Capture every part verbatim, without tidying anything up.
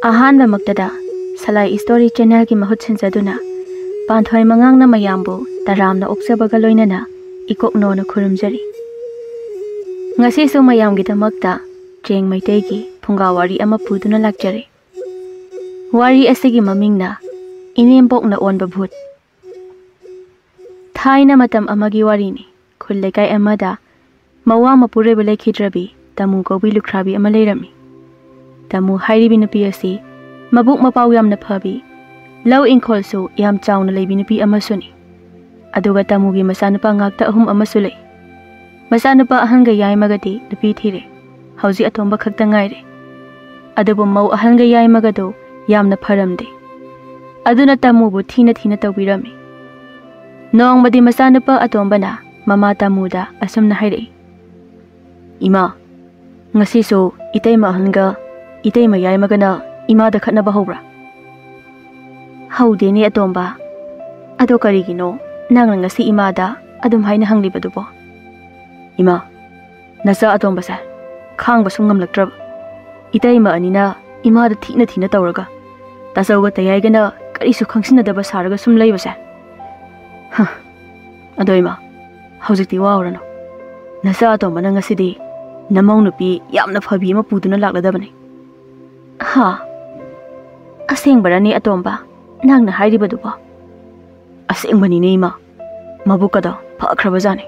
ꯑꯍꯥꯟꯕꯃꯛꯇꯗ ꯁꯂꯥꯏ story ꯆꯦꯅꯦꯜꯒꯤ ꯃꯍꯨꯠ ꯁꯤꯟꯖꯗꯨꯅ ꯄꯥꯟꯊꯣꯏ ꯃꯉꯥꯡꯅ ꯃꯌꯥꯝꯕꯨ ꯇꯔꯥꯝꯅ ꯑꯣꯛꯆꯕꯒ ꯂꯣꯏꯅꯅ ꯏꯀꯣꯛꯅꯣꯅ ꯈꯨꯔꯨꯝꯖꯔꯤ꯫ ꯉꯁꯤꯁꯨ ꯃꯌꯥꯝꯒꯤꯗꯃꯛꯇ ꯆꯦꯡ ꯃꯩꯇꯩꯒꯤ ꯐꯨꯡꯒꯥ ꯋꯥꯔꯤ ꯑꯃ ꯄꯨꯗꯨꯅ ꯂꯥꯛꯆꯔꯤ꯫ ꯋꯥꯔꯤ ꯑꯁꯤꯒꯤ ꯃꯃꯤꯡꯅ ꯏꯅꯦꯝꯕꯣꯛꯅ ꯑꯣꯟꯕ ꯚꯨꯠ꯫ ꯊꯥꯏꯅ ꯃꯇꯝ ꯑꯃꯒꯤ ꯋꯥꯔꯤꯅꯤ꯫ ꯈꯨꯜ ꯂꯩꯀꯥꯏ ꯑꯃꯗ ꯃꯋꯥ ꯃꯄꯨꯔꯣꯏꯕ ꯂꯩꯈꯤꯗ꯭ꯔꯕꯤ ꯇꯥꯃꯨ ꯀꯧꯕꯤ ꯂꯨꯈ꯭ꯔꯥꯕꯤ ꯑꯃ ꯂꯩꯔꯝꯃꯤ꯫ ꯇꯥꯃꯨ ꯍꯥꯏꯔꯤꯕꯤ ꯅꯨꯄꯤ ꯑꯁꯤ ꯃꯕꯨꯛ ꯃꯄꯥꯎ ꯌꯥꯝꯅ ꯐꯕꯤ, ꯂꯧ ꯏꯪꯈꯣꯜꯁꯨ ꯌꯥꯝ ꯆꯥꯎꯅ ꯂꯩꯕꯤ ꯅꯨꯄꯤ ꯑꯃꯁꯨꯅꯤ꯫ ꯑꯗꯨꯒ ꯇꯥꯃꯨꯒꯤ ꯃꯆꯥꯅꯨꯄꯥ ꯉꯥꯛꯇ ꯑꯍꯨꯝ ꯑꯃꯁꯨ ꯂꯩ꯫ ꯃꯆꯥꯅꯨꯄꯥ ꯑꯍꯟꯒ ꯌꯥꯏꯃꯒꯗꯤ ꯅꯨꯄꯤ ꯊꯤꯔꯦ꯫ ꯍꯧꯖꯤꯛ ꯑꯇꯣꯝꯕ ꯈꯛꯇ ꯉꯥꯏꯔꯦ꯫ ꯑꯗꯨꯕꯨ ꯃꯧ ꯑꯍꯟꯒ ꯌꯥꯏꯃꯒꯗꯣ ꯌꯥꯝꯅ ꯐꯔꯝꯗꯦ꯫ ꯑꯗꯨꯅ ꯇꯥꯃꯨꯕꯨ ꯊꯤꯅ ꯊꯤꯅ ꯇꯧꯕꯤꯔꯝꯃꯤ꯫ ꯅꯣꯡꯃꯗꯤ ꯃꯆꯥꯅꯨꯄꯥ ꯑꯇꯣꯝꯕꯅ ꯃꯃꯥ ꯇꯥꯃꯨꯗ ꯑꯁꯨꯝꯅ ꯍꯥꯏꯔꯛꯏ, "ꯏꯃꯥ, ꯉꯁꯤꯁꯨ ꯏꯇꯩꯃ ꯑꯍꯟꯒ ꯏꯇꯩꯃ ꯌꯥꯏꯃꯒꯅ ꯏꯃꯥꯗ ꯈꯠꯅꯕ ꯍꯧꯕ꯭ꯔꯥ?" "ꯍꯧꯗꯦꯅꯦ ꯑꯇꯣꯝꯕ꯫ ꯑꯗꯣ ꯀꯔꯤꯒꯤꯅꯣ ꯅꯪꯅ ꯉꯁꯤ ꯏꯃꯥꯗ ꯑꯗꯨꯝ ꯍꯥꯏꯅ ꯍꯪꯂꯤꯕꯗꯨꯕꯣ?" "ꯏꯃꯥ, ꯅꯆꯥ ꯑꯇꯣꯝꯕꯁꯦ ꯈꯥꯡꯕ ꯁꯨꯝ ꯉꯝꯂꯛꯇ꯭ꯔꯕ꯫ ꯏꯇꯩꯃ ꯑꯅꯤꯅ ꯏꯃꯥꯗ ꯊꯤꯅ ꯊꯤꯅ ꯇꯧꯔꯒ, ꯇꯥꯆꯧꯒ ꯇꯌꯥꯏꯒꯅ ꯀꯔꯤꯁꯨ ꯈꯪꯁꯤꯟꯅꯗꯕ ꯁꯥꯔꯒ ꯁꯨꯝ ꯂꯩꯕꯁꯦ꯫ ꯍ, ꯑꯗꯣ ꯏꯃꯥ, ꯍꯧꯖꯤꯛꯇꯤ ꯋꯥꯎꯔꯅꯨ꯫ ꯅꯆꯥ ꯑꯇꯣꯝꯕꯅ ꯉꯁꯤꯗꯤ ꯅꯃꯧ ꯅꯨꯄꯤ ꯌꯥꯝꯅ ꯐꯕꯤ ꯑꯃ ꯄꯨꯗꯨꯅ ꯂꯥꯛꯂꯗꯕꯅꯤ꯫" "ꯍꯥ? ꯑꯁꯦꯡꯕꯔꯅꯦ ꯑꯇꯣꯝꯕ, ꯅꯪꯅ ꯍꯥꯏꯔꯤꯕꯗꯨꯕꯣ?" "ꯑꯁꯦꯡꯕꯅꯤꯅꯦ ꯏꯃꯥ, ꯃꯕꯨꯛꯀꯗꯣ ꯐꯈ꯭ꯔꯕꯖꯥꯠꯅꯤ꯫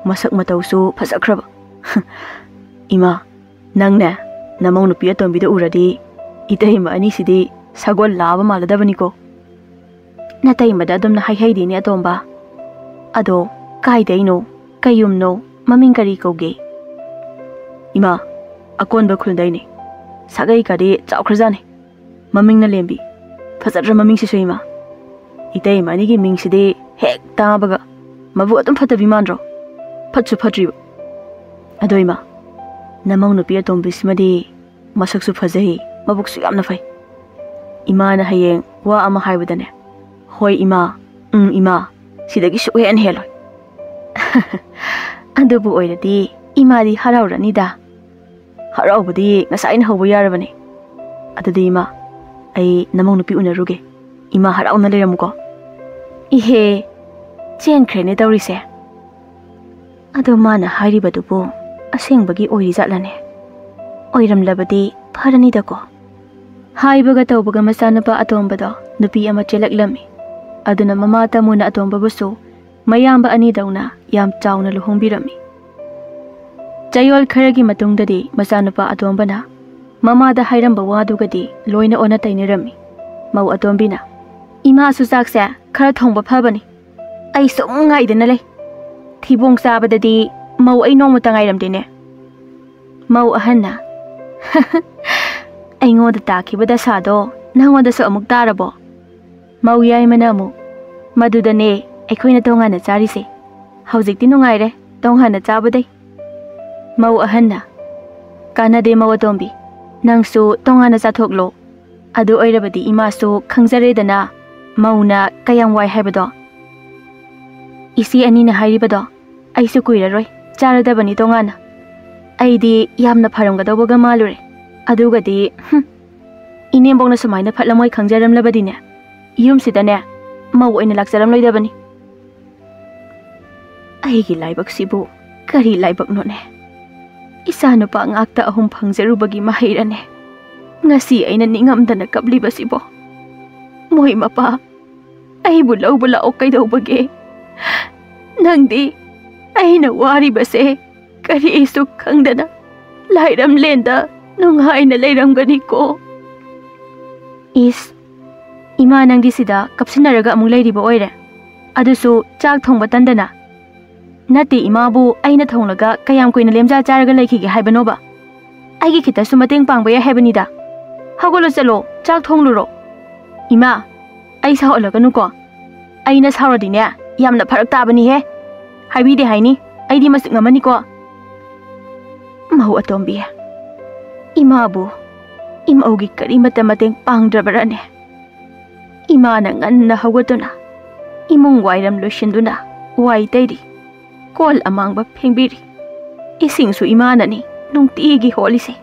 ꯃꯁꯛ ꯃꯇꯧꯁꯨ ꯐꯖꯈ꯭ꯔꯕ꯫" "ꯏꯃꯥ, ꯅꯪꯅꯦ ꯅꯃꯧ ꯅꯨꯄꯤ ꯑꯇꯣꯝꯕꯤꯗ ꯎꯔꯗꯤ ꯏꯇꯩꯃ ꯑꯅꯤꯁꯤꯗꯤ ꯁꯒꯣꯜ ꯂꯥꯕ ꯃꯥꯜꯂꯗꯕꯅꯤꯀꯣ꯫" "ꯅꯇꯩꯃꯗ ꯑꯗꯨꯝꯅ ꯍꯥꯏꯍꯩꯗꯦꯅꯦ ꯑꯇꯣꯝꯕ꯫ ꯑꯗꯣ ꯀꯥꯏꯗꯩꯅꯣ? ꯀꯩ ꯌꯨꯝꯅꯣ? ꯃꯃꯤꯡ ꯀꯔꯤ ꯀꯧꯒꯦ?" "ꯏꯃꯥ, ꯑꯀꯣꯟꯕ ꯈꯨꯜꯗꯩꯅꯦ꯫ ꯁꯥꯒꯩ ꯀꯗꯤ ꯆꯥꯎꯈ꯭ꯔꯖꯥꯠꯅꯤ꯫ ꯃꯃꯤꯡꯅ ꯂꯦꯝꯕꯤ꯫ ꯐꯖꯗ꯭ꯔ ꯃꯃꯤꯡꯁꯤꯁꯨ ꯏꯃꯥ? ꯏꯇꯩꯃ ꯑꯅꯤꯒꯤ ꯃꯤꯡꯁꯤꯗꯤ ꯍꯦꯛ ꯇꯥꯕꯒ ꯃꯕꯨꯛ ꯑꯗꯨꯝ ꯐꯠꯇꯕꯤ ꯃꯥꯟꯗ꯭ꯔꯣ? ꯐꯠꯁꯨ ꯐꯠꯇ꯭ꯔꯤꯕ꯫ ꯑꯗꯣ ꯏꯃꯥ, ꯅꯃꯧ ꯅꯨꯄꯤ ꯑꯇꯣꯝꯕꯤꯁꯤꯃꯗꯤ ꯃꯁꯛꯁꯨ ꯐꯖꯩ, ꯃꯕꯨꯛꯁꯨ ꯌꯥꯝꯅ ꯐꯩ꯫ ꯏꯃꯥꯅ ꯍꯌꯦꯡ ꯋꯥ ꯑꯃ ꯍꯥꯏꯕꯗꯅꯦ, 'ꯍꯣꯏ ꯏꯃꯥ, ꯎꯝ ꯏꯃꯥ, ꯁꯤꯗꯒꯤ ꯁꯨꯛꯍꯦꯟ ꯍꯦꯜꯂꯣꯏ.'" "ꯑꯗꯨꯕꯨ ꯑꯣꯏꯔꯗꯤ ꯏꯃꯥꯗꯤ ꯍꯔꯥꯎꯔꯅꯤꯗ꯫" "ꯍꯔꯥꯎꯕꯗꯤ ꯉꯁꯥꯏꯅ ꯍꯧꯕ ꯌꯥꯔꯕꯅꯤ꯫ "ꯑꯗꯨꯗꯤ ꯏꯃꯥ, ꯑꯩ ꯅꯃꯧ ꯅꯨꯄꯤ ꯎꯅꯔꯨꯒꯦ꯫ ꯏꯃꯥ ꯍꯔꯥꯎꯅ ꯂꯩꯔꯝꯃꯨꯀꯣ꯫" "ꯏꯍꯦ, ꯆꯦꯟꯈ꯭ꯔꯦꯅꯦ ꯇꯧꯔꯤꯁꯦ꯫" ꯑꯗꯣ ꯃꯥꯅ ꯍꯥꯏꯔꯤꯕꯗꯨꯕꯨ ꯑꯁꯦꯡꯕꯒꯤ ꯑꯣꯏꯔꯤꯖꯥꯠꯂꯅꯦ? ꯑꯣꯏꯔꯝꯂꯕꯗꯤ ꯐꯔꯅꯤꯗꯀꯣ꯫ ꯍꯥꯏꯕꯒ ꯇꯧꯕꯒ ꯃꯆꯥꯅꯨꯄꯥ ꯑꯇꯣꯝꯕꯗꯣ ꯅꯨꯄꯤ ꯑꯃ ꯆꯦꯜꯂꯛꯂꯝꯃꯤ꯫ ꯑꯗꯨꯅ ꯃꯃꯥ ꯇꯃꯨꯅ ꯑꯇꯣꯝꯕꯕꯨꯁꯨ ꯃꯌꯥꯝꯕ ꯑꯅꯤꯗꯧꯅ ꯌꯥꯝ ꯆꯥꯎꯅ ꯂꯨꯍꯣꯡꯕꯤꯔꯝꯃꯤ꯫ ꯆꯌꯣꯜ ꯈꯔꯒꯤ ꯃꯇꯨꯡꯗꯗꯤ ꯃꯆꯥꯅꯨꯄꯥ ꯑꯇꯣꯝꯕꯅ ꯃꯃꯥꯗ ꯍꯥꯏꯔꯝꯕ ꯋꯥꯗꯨꯒꯗꯤ ꯂꯣꯏꯅ ꯑꯣꯟꯅ ꯇꯩꯅꯔꯝꯃꯤ꯫ ꯃꯧ ꯑꯇꯣꯝꯕꯤꯅ, "ꯏꯃꯥꯁꯨ ꯆꯥꯛꯁꯦ ꯈꯔ ꯊꯣꯡꯕ ꯐꯕꯅꯤ꯫ ꯑꯩ ꯁꯨꯝ ꯉꯥꯏꯗꯅ ꯂꯩ꯫ ꯊꯤꯕꯣꯡ ꯆꯥꯕꯗꯗꯤ ꯃꯧ ꯑꯩ ꯅꯣꯡꯃꯇ ꯉꯥꯏꯔꯝꯗꯦꯅꯦ꯫" ꯃꯧ ꯑꯍꯟꯅ, "ꯑꯩꯉꯣꯟꯗ ꯇꯥꯈꯤꯕ ꯗꯁꯥꯗꯣ ꯅꯪꯉꯣꯟꯗꯁꯨ ꯑꯃꯨꯛ ꯇꯥꯔꯕꯣ?" ꯃꯧ ꯌꯥꯏꯃꯅ ꯑꯃꯨꯛ, "ꯃꯗꯨꯗꯅꯦ ꯑꯩꯈꯣꯏꯅ ꯇꯣꯉꯥꯟꯅ ꯆꯥꯔꯤꯁꯦ꯫ ꯍꯧꯖꯤꯛꯇꯤ ꯅꯨꯡꯉꯥꯏꯔꯦ ꯇꯣꯉꯥꯟꯅ ꯆꯥꯕꯗꯩ꯫" ꯃꯧ ꯑꯍꯟꯅ, "ꯀꯥꯟꯅꯗꯦ ꯃꯧ ꯑꯇꯣꯝꯕꯤ, ꯅꯪꯁꯨ ꯇꯣꯉꯥꯟꯅ ꯆꯥꯊꯣꯛꯂꯣ꯫ ꯑꯗꯨ ꯑꯣꯏꯔꯕꯗꯤ ꯏꯃꯥꯁꯨ ꯈꯪꯖꯔꯦꯗꯅ ꯃꯧꯅ ꯀꯌꯥꯝ ꯋꯥꯏ ꯍꯥꯏꯕꯗꯣ꯫ ꯏꯆꯦ ꯑꯅꯤꯅ ꯍꯥꯏꯔꯤꯕꯗꯣ ꯑꯩꯁꯨ ꯀꯨꯏꯔꯔꯣꯏ ꯆꯥꯔꯗꯕꯅꯤ ꯇꯣꯉꯥꯟꯅ꯫ ꯑꯩꯗꯤ ꯌꯥꯝꯅ ꯐꯔꯝꯒꯗꯧꯕꯒ ꯃꯥꯜꯂꯨꯔꯦ꯫ ꯑꯗꯨꯒꯗꯤ, ꯍꯨꯝ, ꯏꯅꯦꯝꯕꯣꯛꯅ ꯁꯨꯃꯥꯏꯅ ꯐꯠꯂꯝꯃꯣꯏ ꯈꯪꯖꯔꯝꯂꯕꯗꯤꯅꯦ, ꯌꯨꯝꯁꯤꯗꯅꯦ ꯃꯧ ꯑꯣꯏꯅ ꯂꯥꯛꯆꯔꯝꯂꯣꯏꯗꯕꯅꯤ꯫" ꯑꯩꯒꯤ ꯂꯥꯏꯕꯛꯁꯤꯕꯨ ꯀꯔꯤ ꯂꯥꯏꯕꯛꯅꯣꯅꯦ? ꯏꯆꯥꯅꯨꯄꯥ ꯉꯥꯛꯇ ꯑꯍꯨꯝ ꯐꯪꯖꯔꯨꯕꯒꯤ ꯃꯍꯩꯔꯅꯦ? ꯉꯁꯤ ꯑꯩꯅ ꯅꯤꯡꯉꯝꯗꯅ ꯀꯞꯂꯤꯕꯁꯤꯕꯣ? ꯃꯣꯏ ꯃꯄꯥ, ꯑꯩꯕꯨ ꯂꯧꯕ ꯂꯥꯛꯑꯣ ꯀꯩꯗꯧꯕꯒꯦ? ꯅꯪꯗꯤ ꯑꯩꯅ ꯋꯥꯔꯤꯕꯁꯦ ꯀꯔꯤꯁꯨ ꯈꯪꯗꯅ ꯂꯥꯏꯔꯝꯂꯦꯟꯗ ꯅꯨꯡꯉꯥꯏꯅ ꯂꯩꯔꯝꯒꯅꯤꯀꯣ꯫ ꯏꯁ, ꯏꯃꯥ ꯅꯪꯗꯤ ꯁꯤꯗ ꯀꯞꯁꯤꯟꯅꯔꯒ ꯑꯃꯨꯛ ꯂꯩꯔꯤꯕ ꯑꯣꯏꯔꯦ? ꯑꯗꯨꯁꯨ ꯆꯥꯛ ꯊꯣꯡꯕ ꯇꯟꯗꯅ? ꯅꯠꯇꯦ ꯏꯃꯥꯕꯨ ꯑꯩꯅ ꯊꯣꯡꯂꯒ ꯀꯌꯥꯝ ꯀꯨꯏꯅ ꯂꯦꯝꯖꯥ ꯆꯥꯔꯒ ꯂꯩꯈꯤꯒꯦ ꯍꯥꯏꯕꯅꯣꯕ? ꯑꯩꯒꯤ ꯈꯤꯇꯁꯨ ꯃꯇꯦꯡ ꯄꯥꯡꯕ ꯌꯥꯏ ꯍꯥꯏꯕꯅꯤꯗ꯫ ꯍꯧꯒꯠꯂꯣ ꯆꯠꯂꯣ, ꯆꯥꯛ ꯊꯣꯡꯂꯨꯔꯣ꯫ ꯏꯃꯥ, ꯑꯩ ꯁꯥꯎꯍꯜꯂꯒꯅꯨꯀꯣ꯫ ꯑꯩꯅ ꯁꯥꯎꯔꯗꯤꯅꯦ ꯌꯥꯝꯅ ꯐꯔꯛ ꯇꯥꯕꯅꯤꯍꯦ꯫ ꯍꯥꯏꯕꯤꯗꯦ ꯍꯥꯏꯅꯤ, ꯑꯩꯗꯤ ꯃꯆꯤꯛ ꯑꯃꯅꯤꯀꯣ꯫ ꯃꯧ ꯑꯇꯣꯝꯕꯤ, ꯏꯃꯥꯕꯨ ꯏꯃꯧꯒꯤ ꯀꯔꯤꯃꯠꯇ ꯃꯇꯦꯡ ꯄꯥꯡꯗ꯭ꯔꯕꯔꯅꯦ? ꯏꯃꯥꯅ ꯉꯟꯅ ꯍꯧꯒꯠꯇꯨꯅ ꯏꯃꯨꯡ ꯋꯥꯏꯔꯝ ꯂꯣꯏꯁꯤꯟꯗꯨꯅ ꯋꯥꯏ ꯇꯩꯔꯤ, ꯀꯣꯜ ꯑꯃꯥꯡꯕ ꯐꯦꯡꯕꯤꯔꯤ꯫ ꯏꯁꯤꯡꯁꯨ ꯏꯃꯥꯅꯅꯤ ꯅꯨꯡꯇꯤꯒꯤ ꯍꯣꯜꯂꯤꯁꯦ꯫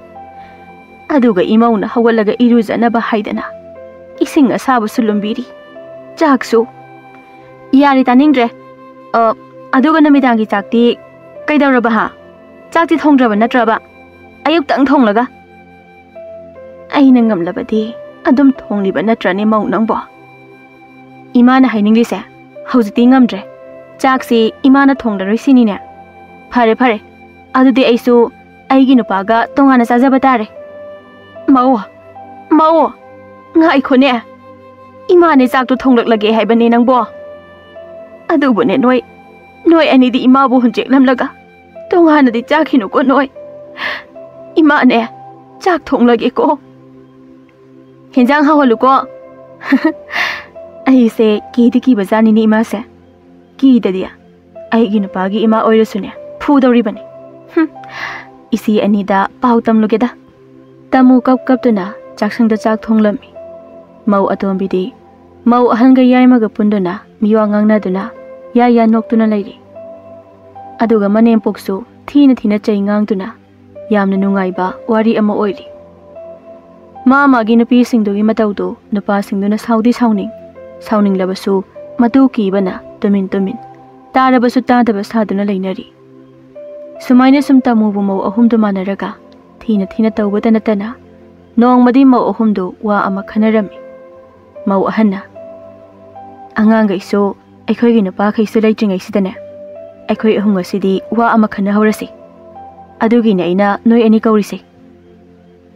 ꯑꯗꯨꯒ ꯏꯃꯧꯅ ꯍꯧꯒꯠꯂꯒ ꯏꯔꯨꯖꯅꯕ ꯍꯥꯏꯗꯅ ꯏꯁꯤꯡ ꯑꯁꯥꯕꯁꯨ ꯂꯨꯝꯕꯤꯔꯤ꯫ ꯆꯥꯛꯁꯨ꯫ "ꯌꯥꯔꯦ, ꯇꯥꯅꯤꯡꯗ꯭ꯔꯦ꯫ ꯑ, ꯑꯗꯨꯒ ꯅꯨꯃꯤꯗꯥꯡꯒꯤ ꯆꯥꯛꯇꯤ ꯀꯩꯗꯧꯔꯕ, ꯍꯥ? ꯆꯥꯛꯇꯤ ꯊꯣꯡꯗ꯭ꯔꯕ ꯅꯠꯇ꯭ꯔꯕ? ꯑꯌꯨꯛꯇꯪ ꯊꯣꯡꯂꯒ?" "ꯑꯩꯅ ꯉꯝꯂꯕꯗꯤ ꯑꯗꯨꯝ ꯊꯣꯡꯂꯤꯕ ꯅꯠꯇ꯭ꯔꯅꯦ, ꯃꯧ ꯅꯪꯕꯣ?" "ꯏꯃꯥꯅ ꯍꯥꯏꯅꯤꯡꯂꯤꯁꯦ ꯍꯧꯖꯤꯛꯇꯤ ꯉꯝꯗ꯭ꯔꯦ꯫ ꯆꯥꯛꯁꯤ ꯏꯃꯥꯅ ꯊꯣꯡꯂꯔꯣꯏ ꯁꯤꯅꯤꯅꯦ? ꯐꯔꯦ, ꯐꯔꯦ꯫ ꯑꯗꯨꯗꯤ ꯑꯩꯁꯨ ꯑꯩꯒꯤ ꯅꯨꯄꯥꯒ ꯇꯣꯉꯥꯟꯅ ꯆꯥꯖꯕ ꯇꯥꯔꯦ꯫" "ꯃꯧ, ꯃꯧ, ꯉꯥꯏꯈꯣꯅꯦ꯫ ꯏꯃꯥꯅꯦ ꯆꯥꯛꯇꯣ ꯊꯣꯡꯂꯛꯂꯒꯦ ꯍꯥꯏꯕꯅꯦ ꯅꯪꯕꯣ꯫ ꯑꯗꯨꯕꯨꯅꯦ ꯅꯣꯏ, ꯅꯣꯏ ꯑꯅꯤꯗꯤ ꯏꯃꯥꯕꯨ ꯍꯨꯟꯖꯦꯛꯂꯝꯂꯒ ꯇꯣꯉꯥꯟꯅꯗꯤ ꯆꯥꯈꯤꯅꯨꯀꯣ ꯅꯣꯏ꯫ ꯏꯃꯥꯅꯦ ꯆꯥꯛ ꯊꯣꯡꯂꯒꯦꯀꯣ꯫ ꯍꯦꯟꯖꯥꯡ ꯍꯥꯎꯍꯜꯂꯨꯀꯣ꯫" ꯑꯩꯁꯦ ꯀꯤꯗꯤ ꯀꯤꯕꯖꯥꯠꯅꯤꯅꯦ ꯏꯃꯥꯁꯦ꯫ ꯀꯤꯗꯗꯤ꯫ ꯑꯩꯒꯤ ꯅꯨꯄꯥꯒꯤ ꯏꯃꯥ ꯑꯣꯏꯔꯁꯨꯅꯦ, ꯐꯨꯗꯧꯔꯤꯕꯅꯤ꯫ ꯍꯨꯝ, ꯏꯆꯦ ꯑꯅꯤꯗ ꯄꯥꯎ ꯇꯝꯂꯨꯒꯦꯗ꯫ ꯇꯥꯃꯣ ꯀꯞ ꯀꯞꯇꯨꯅ ꯆꯥꯛꯁꯪꯗ ꯆꯥꯛ ꯊꯣꯡꯂꯝꯃꯤ꯫ ꯃꯧ ꯑꯇꯣꯝꯕꯤꯗꯤ ꯃꯧ ꯑꯍꯟꯒ ꯌꯥꯏꯃꯒ ꯄꯨꯟꯗꯨꯅ ꯃꯤꯋꯥ ꯉꯥꯡꯅꯗꯨꯅ ꯌꯥ ꯌꯥ ꯅꯣꯛꯇꯨꯅ ꯂꯩꯔꯤ꯫ ꯑꯗꯨꯒ ꯃꯅꯦꯝꯄꯣꯛꯁꯨ ꯊꯤꯅ ꯊꯤꯅ ꯆꯩ ꯉꯥꯡꯗꯨꯅ ꯌꯥꯝꯅ ꯅꯨꯡꯉꯥꯏꯕ ꯋꯥꯔꯤ ꯑꯃ ꯑꯣꯏꯔꯤ꯫ ꯃꯥ ꯃꯥꯒꯤ ꯅꯨꯄꯤꯁꯤꯡꯗꯨꯒꯤ ꯃꯇꯧꯗꯨ ꯅꯨꯄꯥꯁꯤꯡꯗꯨꯅ ꯁꯥꯎꯗꯤ ꯁꯥꯎꯅꯤꯡ, ꯁꯥꯎꯅꯤꯡꯂꯕꯁꯨ ꯃꯇꯨ ꯀꯤꯕꯅ ꯇꯨꯃꯤꯟ ꯇꯨꯃꯤꯟ, ꯇꯥꯔꯕꯁꯨ ꯇꯥꯗꯕ ꯁꯥꯗꯨꯅ ꯂꯩꯅꯔꯤ꯫ ꯁꯨꯃꯥꯏꯅ ꯁꯨꯝ ꯇꯥꯃꯨꯕꯨ ꯃꯧ ꯑꯍꯨꯝꯗꯨ ꯃꯥꯟꯅꯔꯒ ꯊꯤꯅ ꯊꯤꯅ ꯇꯧꯕꯇ ꯅꯠꯇꯅ ꯅꯣꯡꯃꯗꯤ ꯃꯧ ꯑꯍꯨꯝꯗꯨ ꯋꯥ ꯑꯃ ꯈꯟꯅꯔꯝꯃꯤ꯫ ꯃꯧ ꯑꯍꯟꯅ, "ꯑꯉꯥꯡꯈꯩꯁꯨ ꯑꯩꯈꯣꯏꯒꯤ ꯅꯨꯄꯥꯈꯩꯁꯨ ꯂꯩꯇ꯭ꯔꯤꯉꯩꯁꯤꯗꯅꯦ, ꯑꯩꯈꯣꯏ ꯑꯍꯨꯝ ꯉꯁꯤꯗꯤ ꯋꯥ ꯑꯃ ꯈꯟꯅꯍꯧꯔꯁꯤ꯫ ꯑꯗꯨꯒꯤꯅꯦ ꯑꯩꯅ ꯅꯣꯏ ꯑꯅꯤ ꯀꯧꯔꯤꯁꯦ꯫"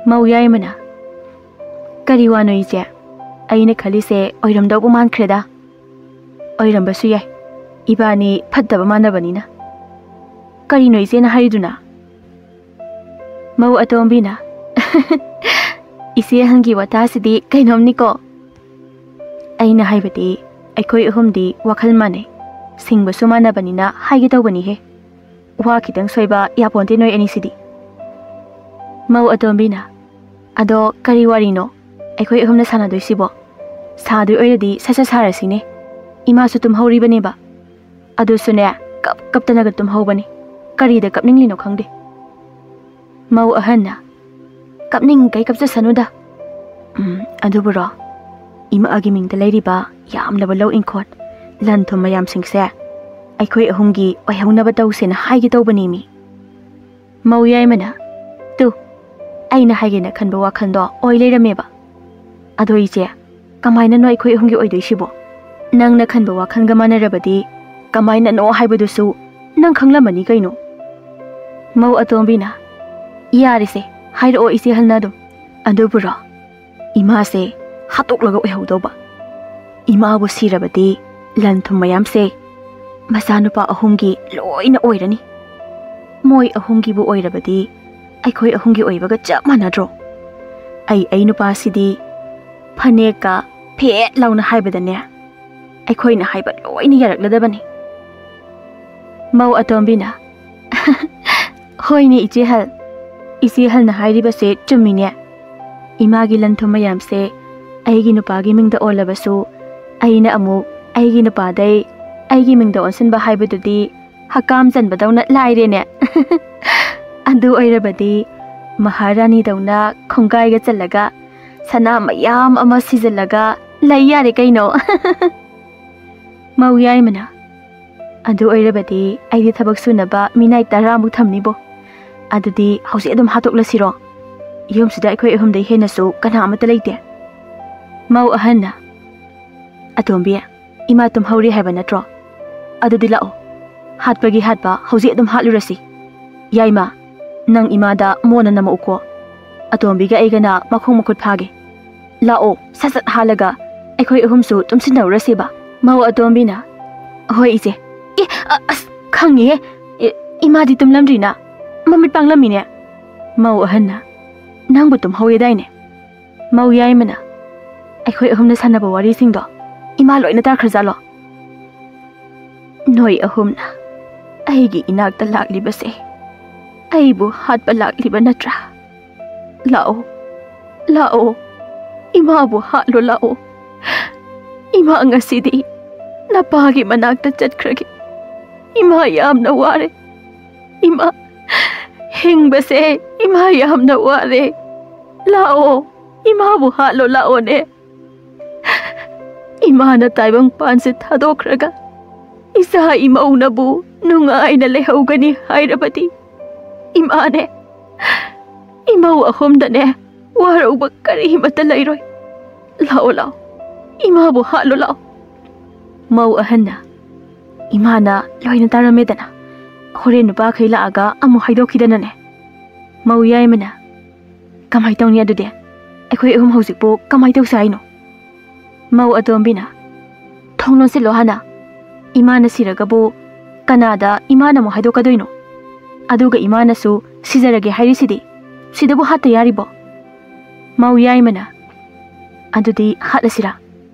ꯃꯧ ꯌꯥꯏꯃꯅ, "ꯀꯔꯤ ꯋꯥꯅꯣ ꯏꯆꯦ? ꯑꯩꯅ ꯈꯜꯂꯤꯁꯦ ꯑꯣꯏꯔꯝꯗꯧꯕ ꯃꯥꯟꯈ꯭ꯔꯦꯗ꯫" "ꯑꯣꯏꯔꯝꯕꯁꯨ ꯌꯥꯏ, ꯏꯕꯥꯅꯤ ꯐꯠꯇꯕ ꯃꯥꯟꯅꯕꯅꯤꯅ꯫" "ꯀꯔꯤꯅꯣ ꯏꯆꯦꯅ ꯍꯥꯏꯔꯤꯗꯨꯅ?" ꯃꯧ ꯑꯇꯣꯝꯕꯤꯅ, "ꯏꯆꯦ ꯑꯍꯟꯒꯤ ꯋꯥꯇꯥꯁꯤꯗꯤ ꯀꯩꯅꯣꯝꯅꯤꯀꯣ꯫ ꯑꯩꯅ ꯍꯥꯏꯕꯗꯤ ꯑꯩꯈꯣꯏ ꯑꯍꯨꯝꯗꯤ ꯋꯥꯈꯜ ꯃꯥꯟꯅꯩ, ꯁꯤꯡꯕꯁꯨ ꯃꯥꯟꯅꯕꯅꯤꯅ ꯍꯥꯏꯒꯦ ꯇꯧꯕꯅꯤꯍꯦ꯫ ꯋꯥ ꯈꯤꯇꯪ ꯁꯣꯏꯕ ꯌꯥꯄꯣꯟꯇꯦ ꯅꯣꯏ ꯑꯅꯤꯁꯤꯗꯤ꯫" ꯃꯧ ꯑꯇꯣꯝꯕꯤꯅ, "ꯑꯗꯣ ꯀꯔꯤ ꯋꯥꯔꯤꯅꯣ ꯑꯩꯈꯣꯏ ꯑꯍꯨꯝꯅ ꯁꯥꯟꯅꯗꯣꯏꯁꯤꯕꯣ? ꯁꯥꯗꯣꯏ ꯑꯣꯏꯔꯗꯤ ꯁꯠ ꯁꯠ ꯁꯥꯔꯁꯤꯅꯦ꯫ ꯏꯃꯥꯁꯨ ꯇꯨꯝꯍꯧꯔꯤꯕꯅꯦꯕ꯫ ꯑꯗꯨꯁꯨꯅꯦ, ꯀꯞ ꯀꯞꯇꯅꯒ ꯇꯨꯝꯍꯧꯕꯅꯤ꯫ ꯀꯔꯤꯗ ꯀꯞꯅꯤꯡꯂꯤꯅꯣ ꯈꯪꯗꯦ꯫" ꯃꯧ ꯑꯍꯟꯅ, ꯀꯞꯅꯤꯡꯈꯩ ꯀꯞꯆꯁꯅꯨꯗ꯫ ꯎꯝ, ꯑꯗꯨꯕꯨꯔꯣ, ꯏꯃꯥꯒꯤ ꯃꯤꯡꯗ ꯂꯩꯔꯤꯕ ꯌꯥꯝꯂꯕ ꯂꯧ ꯏꯪꯈꯣꯜ, ꯂꯟ ꯊꯨꯝ ꯃꯌꯥꯝꯁꯤꯡꯁꯦ ꯑꯩꯈꯣꯏ ꯑꯍꯨꯝꯒꯤ ꯑꯣꯏꯍꯧꯅꯕ ꯇꯧꯁꯦꯅ ꯍꯥꯏꯒꯦ ꯇꯧꯕꯅꯦꯃꯤ꯫ ꯃꯧ ꯌꯥꯏꯃꯅ, "ꯇꯨ, ꯑꯩꯅ ꯍꯥꯏꯒꯦꯅ ꯈꯟꯕ ꯋꯥꯈꯜꯗꯣ ꯑꯣꯏ ꯂꯩꯔꯝꯃꯦꯕ꯫ ꯑꯗꯣ ꯏꯆꯦ, ꯀꯃꯥꯏꯅꯅꯣ ꯑꯩꯈꯣꯏ ꯑꯍꯨꯝꯒꯤ ꯑꯣꯏꯗꯣꯏꯁꯤꯕꯣ? ꯅꯪꯅ ꯈꯟꯕ ꯋꯥꯈꯜꯒ ꯃꯥꯟꯅꯔꯕꯗꯤ ꯀꯃꯥꯏꯅꯅꯣ ꯍꯥꯏꯕꯗꯨꯁꯨ ꯅꯪ ꯈꯪꯂꯝꯃꯅꯤ ꯀꯩꯅꯣ?" ꯃꯧ ꯑꯇꯣꯝꯕꯤꯅ, "ꯌꯥꯔꯦꯁꯦ, ꯍꯥꯏꯔꯛꯑꯣ ꯏꯆꯦ ꯍꯜꯅ ꯑꯗꯨꯝ꯫ ꯑꯗꯨꯕꯨꯔꯣ, ꯏꯃꯥꯁꯦ ꯍꯥꯠꯇꯣꯛꯂꯒ ꯑꯣꯏꯍꯧꯗꯧꯕ꯫ ꯏꯃꯥꯕꯨ ꯁꯤꯔꯕꯗꯤ ꯂꯟ ꯊꯨꯝ ꯃꯌꯥꯝꯁꯦ ꯃꯆꯥꯅꯨꯄꯥ ꯑꯍꯨꯝꯒꯤ ꯂꯣꯏꯅ ꯑꯣꯏꯔꯅꯤ꯫ ꯃꯣꯏ ꯑꯍꯨꯝꯒꯤꯕꯨ ꯑꯣꯏꯔꯕꯗꯤ ꯑꯩꯈꯣꯏ ꯑꯍꯨꯝꯒꯤ ꯑꯣꯏꯕꯒ ꯆꯞ ꯃꯥꯟꯅꯗ꯭ꯔꯣ? ꯑꯩ, ꯑꯩ ꯅꯨꯄꯥꯁꯤꯗꯤ ꯐꯅꯦꯛꯀ ꯐꯦꯠ ꯂꯥꯎꯅ ꯍꯥꯏꯕꯗꯅꯦ, ꯑꯩꯈꯣꯏꯅ ꯍꯥꯏꯕ ꯂꯣꯏꯅ ꯌꯥꯔꯛꯂꯗꯕꯅꯤ꯫" ꯃꯧ ꯑꯇꯣꯝꯕꯤꯅ, "ꯍꯣꯏꯅꯦ ꯏꯆꯦ ꯍꯜ, ꯏꯆꯦ ꯍꯜꯅ ꯍꯥꯏꯔꯤꯕꯁꯦ ꯆꯨꯝꯃꯤꯅꯦ꯫ ꯏꯃꯥꯒꯤ ꯂꯟ ꯊꯨꯝ ꯃꯌꯥꯝꯁꯦ ꯑꯩꯒꯤ ꯅꯨꯄꯥꯒꯤ ꯃꯤꯡꯗ ꯑꯣꯜꯂꯕꯁꯨ, ꯑꯩꯅ ꯑꯃꯨꯛ ꯑꯩꯒꯤ ꯅꯨꯄꯥꯗꯩ ꯑꯩꯒꯤ ꯃꯤꯡꯗ ꯑꯣꯟꯁꯤꯟꯕ ꯍꯥꯏꯕꯗꯨꯗꯤ ꯍꯀꯥꯝ ꯆꯟꯕꯗꯧꯅ ꯂꯥꯏꯔꯦꯅꯦ꯫" "ꯑꯗꯨ ꯑꯣꯏꯔꯕꯗꯤ ꯃꯍꯥꯔꯥꯅꯤꯗꯧꯅ ꯈꯣꯡꯒꯥꯏꯒ ꯆꯜꯂꯒ ꯁꯅꯥ ꯃꯌꯥꯝ ꯑꯃ ꯁꯤꯖꯤꯜꯂꯒ ꯂꯩ ꯌꯥꯔꯦ ꯀꯩꯅꯣ꯫" ꯃꯧ ꯌꯥꯏꯃꯅ, "ꯑꯗꯨ ꯑꯣꯏꯔꯕꯗꯤ ꯑꯩꯗꯤ ꯊꯕꯛ ꯁꯨꯅꯕ ꯃꯤꯅꯥꯏ ꯇꯔꯥꯃꯨꯛ ꯊꯝꯅꯤꯕꯣ꯫ ꯑꯗꯨꯗꯤ ꯍꯧꯖꯤꯛ ꯑꯗꯨꯝ ꯍꯥꯠꯇꯣꯛꯂꯁꯤꯔꯣ? ꯌꯨꯝꯁꯤꯗ ꯑꯩꯈꯣꯏ ꯑꯍꯨꯝꯗꯩ ꯍꯦꯟꯅꯁꯨ ꯀꯅꯥ ꯑꯃꯠꯇ ꯂꯩꯇꯦ꯫" ꯃꯧ ꯑꯍꯟꯅ, "ꯑꯇꯣꯝꯕꯤ, ꯏꯃꯥ ꯇꯨꯝꯍꯧꯔꯤ ꯍꯥꯏꯕ ꯅꯠꯇ꯭ꯔꯣ? ꯑꯗꯨꯗꯤ ꯂꯥꯛꯑꯣ, ꯍꯥꯠꯄꯒꯤ ꯍꯥꯠꯄ ꯍꯧꯖꯤꯛ ꯑꯗꯨꯝ ꯍꯥꯠꯂꯨꯔꯁꯤ꯫ ꯌꯥꯏꯃ, ꯅꯪ ꯏꯃꯥꯗ ꯃꯣꯟꯅ ꯅꯝꯃꯛꯎꯀꯣ꯫ ꯑꯇꯣꯝꯕꯤꯒ ꯑꯩꯒꯅ ꯃꯈꯣꯡ ꯃꯈꯨꯠ ꯐꯥꯒꯦ꯫ ꯂꯥꯛꯑꯣ, ꯁꯠ ꯁꯠ ꯍꯥꯠꯂꯒ ꯑꯩꯈꯣꯏ ꯑꯍꯨꯝꯁꯨ ꯇꯨꯝꯁꯤꯟꯅꯧꯔꯁꯦꯕ꯫" ꯃꯧ ꯑꯇꯣꯝꯕꯤꯅ, "ꯍꯣꯏ ꯏꯆꯦ꯫ ꯑꯦ, ꯑ-, ꯑꯁ, ꯈꯪꯉꯤꯍꯦ꯫ ꯑꯦ, ꯏꯃꯥꯗꯤ ꯇꯨꯝꯂꯝꯗ꯭ꯔꯤꯅ, ꯃꯃꯤꯠ ꯄꯥꯡꯂꯝꯃꯤꯅꯦ꯫" ꯃꯧ ꯑꯍꯟꯅ, "ꯅꯪꯕꯨ ꯇꯨꯝꯍꯧꯋꯦꯗꯥꯏꯅꯦ?" ꯃꯧ ꯌꯥꯏꯃꯅ, "ꯑꯩꯈꯣꯏ ꯑꯍꯨꯝꯅ ꯁꯥꯟꯅꯕ ꯋꯥꯔꯤꯁꯤꯡꯗꯣ ꯏꯃꯥ ꯂꯣꯏꯅ ꯇꯥꯈ꯭ꯔꯖꯥꯠꯂꯣ?" "ꯅꯣꯏ ꯑꯍꯨꯝꯅ ꯑꯩꯒꯤ ꯏꯅꯥꯛꯇ ꯂꯥꯛꯂꯤꯕꯁꯦ ꯑꯩꯕꯨ ꯍꯥꯠꯄ ꯂꯥꯛꯂꯤꯕ ꯅꯠꯇ꯭ꯔꯥ? ꯂꯥꯛꯑꯣ, ꯂꯥꯛꯑꯣ, ꯏꯃꯥꯕꯨ ꯍꯥꯠꯂꯣ ꯂꯥꯛꯑꯣ꯫ ꯏꯃꯥ ꯉꯁꯤꯗꯤ ꯅꯄꯥꯒꯤ ꯃꯅꯥꯛꯇ ꯆꯠꯈ꯭ꯔꯒꯦ꯫ ꯏꯃꯥ ꯌꯥꯝꯅ ꯋꯥꯔꯦ꯫ ꯏꯃꯥ, ꯍꯤꯡꯕꯁꯦ ꯏꯃꯥ ꯌꯥꯝꯅ ꯋꯥꯔꯦ꯫" ꯂꯥꯛꯑꯣ, ꯏꯃꯥꯕꯨ ꯍꯥꯠꯂꯣ, ꯂꯥꯛꯑꯣꯅꯦ꯫ ꯏꯃꯥꯅ ꯇꯥꯏꯕꯪꯄꯥꯟꯁꯦ ꯊꯥꯗꯣꯛꯈ꯭ꯔꯒ ꯏꯆꯥ ꯏꯃꯧꯅꯕꯨ ꯅꯨꯡꯉꯥꯏꯅ ꯂꯩꯍꯧꯒꯅꯤ ꯍꯥꯏꯔꯕꯗꯤ, ꯏꯃꯥꯅꯦ, ꯏꯃꯧ ꯑꯍꯨꯝꯗꯅꯦ ꯋꯥꯔꯧꯕ ꯀꯔꯤꯃꯠꯇ ꯂꯩꯔꯣꯏ꯫ ꯂꯥꯛꯑꯣ, ꯂꯥꯛꯑꯣ, ꯏꯃꯥꯕꯨ ꯍꯥꯠꯂꯣ, ꯂꯥꯛꯑꯣ꯫ ꯃꯧ ꯑꯍꯟꯅ, ꯏꯃꯥꯅ ꯂꯣꯏꯅ ꯇꯥꯔꯝꯃꯦꯗꯅ, ꯍꯣꯔꯦꯟ ꯅꯨꯄꯥꯈꯩ ꯂꯥꯛꯑꯒ ꯑꯃꯨꯛ ꯍꯥꯏꯗꯣꯛꯈꯤꯗꯅꯅꯦ꯫ ꯃꯧ ꯌꯥꯏꯃꯅ, ꯀꯃꯥꯏ ꯇꯧꯅꯤ ꯑꯗꯨꯗꯤ? ꯑꯩꯈꯣꯏ ꯑꯍꯨꯝ ꯍꯧꯖꯤꯛꯄꯨ ꯀꯃꯥꯏ ꯇꯧꯁꯦ ꯍꯥꯏꯅꯣ? ꯃꯧ ꯑꯇꯣꯝꯕꯤꯅ, ꯊꯣꯡ ꯂꯣꯟꯁꯤꯜꯂꯣ ꯍꯥꯟꯅ꯫ ꯏꯃꯥꯅ ꯁꯤꯔꯒꯕꯨ ꯀꯅꯥꯗ ꯏꯃꯥꯅ ꯑꯃꯨꯛ ꯍꯥꯏꯗꯣꯛꯀꯗꯣꯏꯅꯣ? ꯑꯗꯨꯒ ꯏꯃꯥꯅꯁꯨ ꯁꯤꯖꯔꯒꯦ ꯍꯥꯏꯔꯤꯁꯤꯗꯤ꯫ ꯁꯤꯗꯕꯨ ꯍꯥꯠꯇ ꯌꯥꯔꯤꯕꯣ? ꯃꯧ ꯌꯥꯏꯃꯅ, ꯑꯗꯨꯗꯤ ꯍꯥꯠꯂꯁꯤꯔꯥ?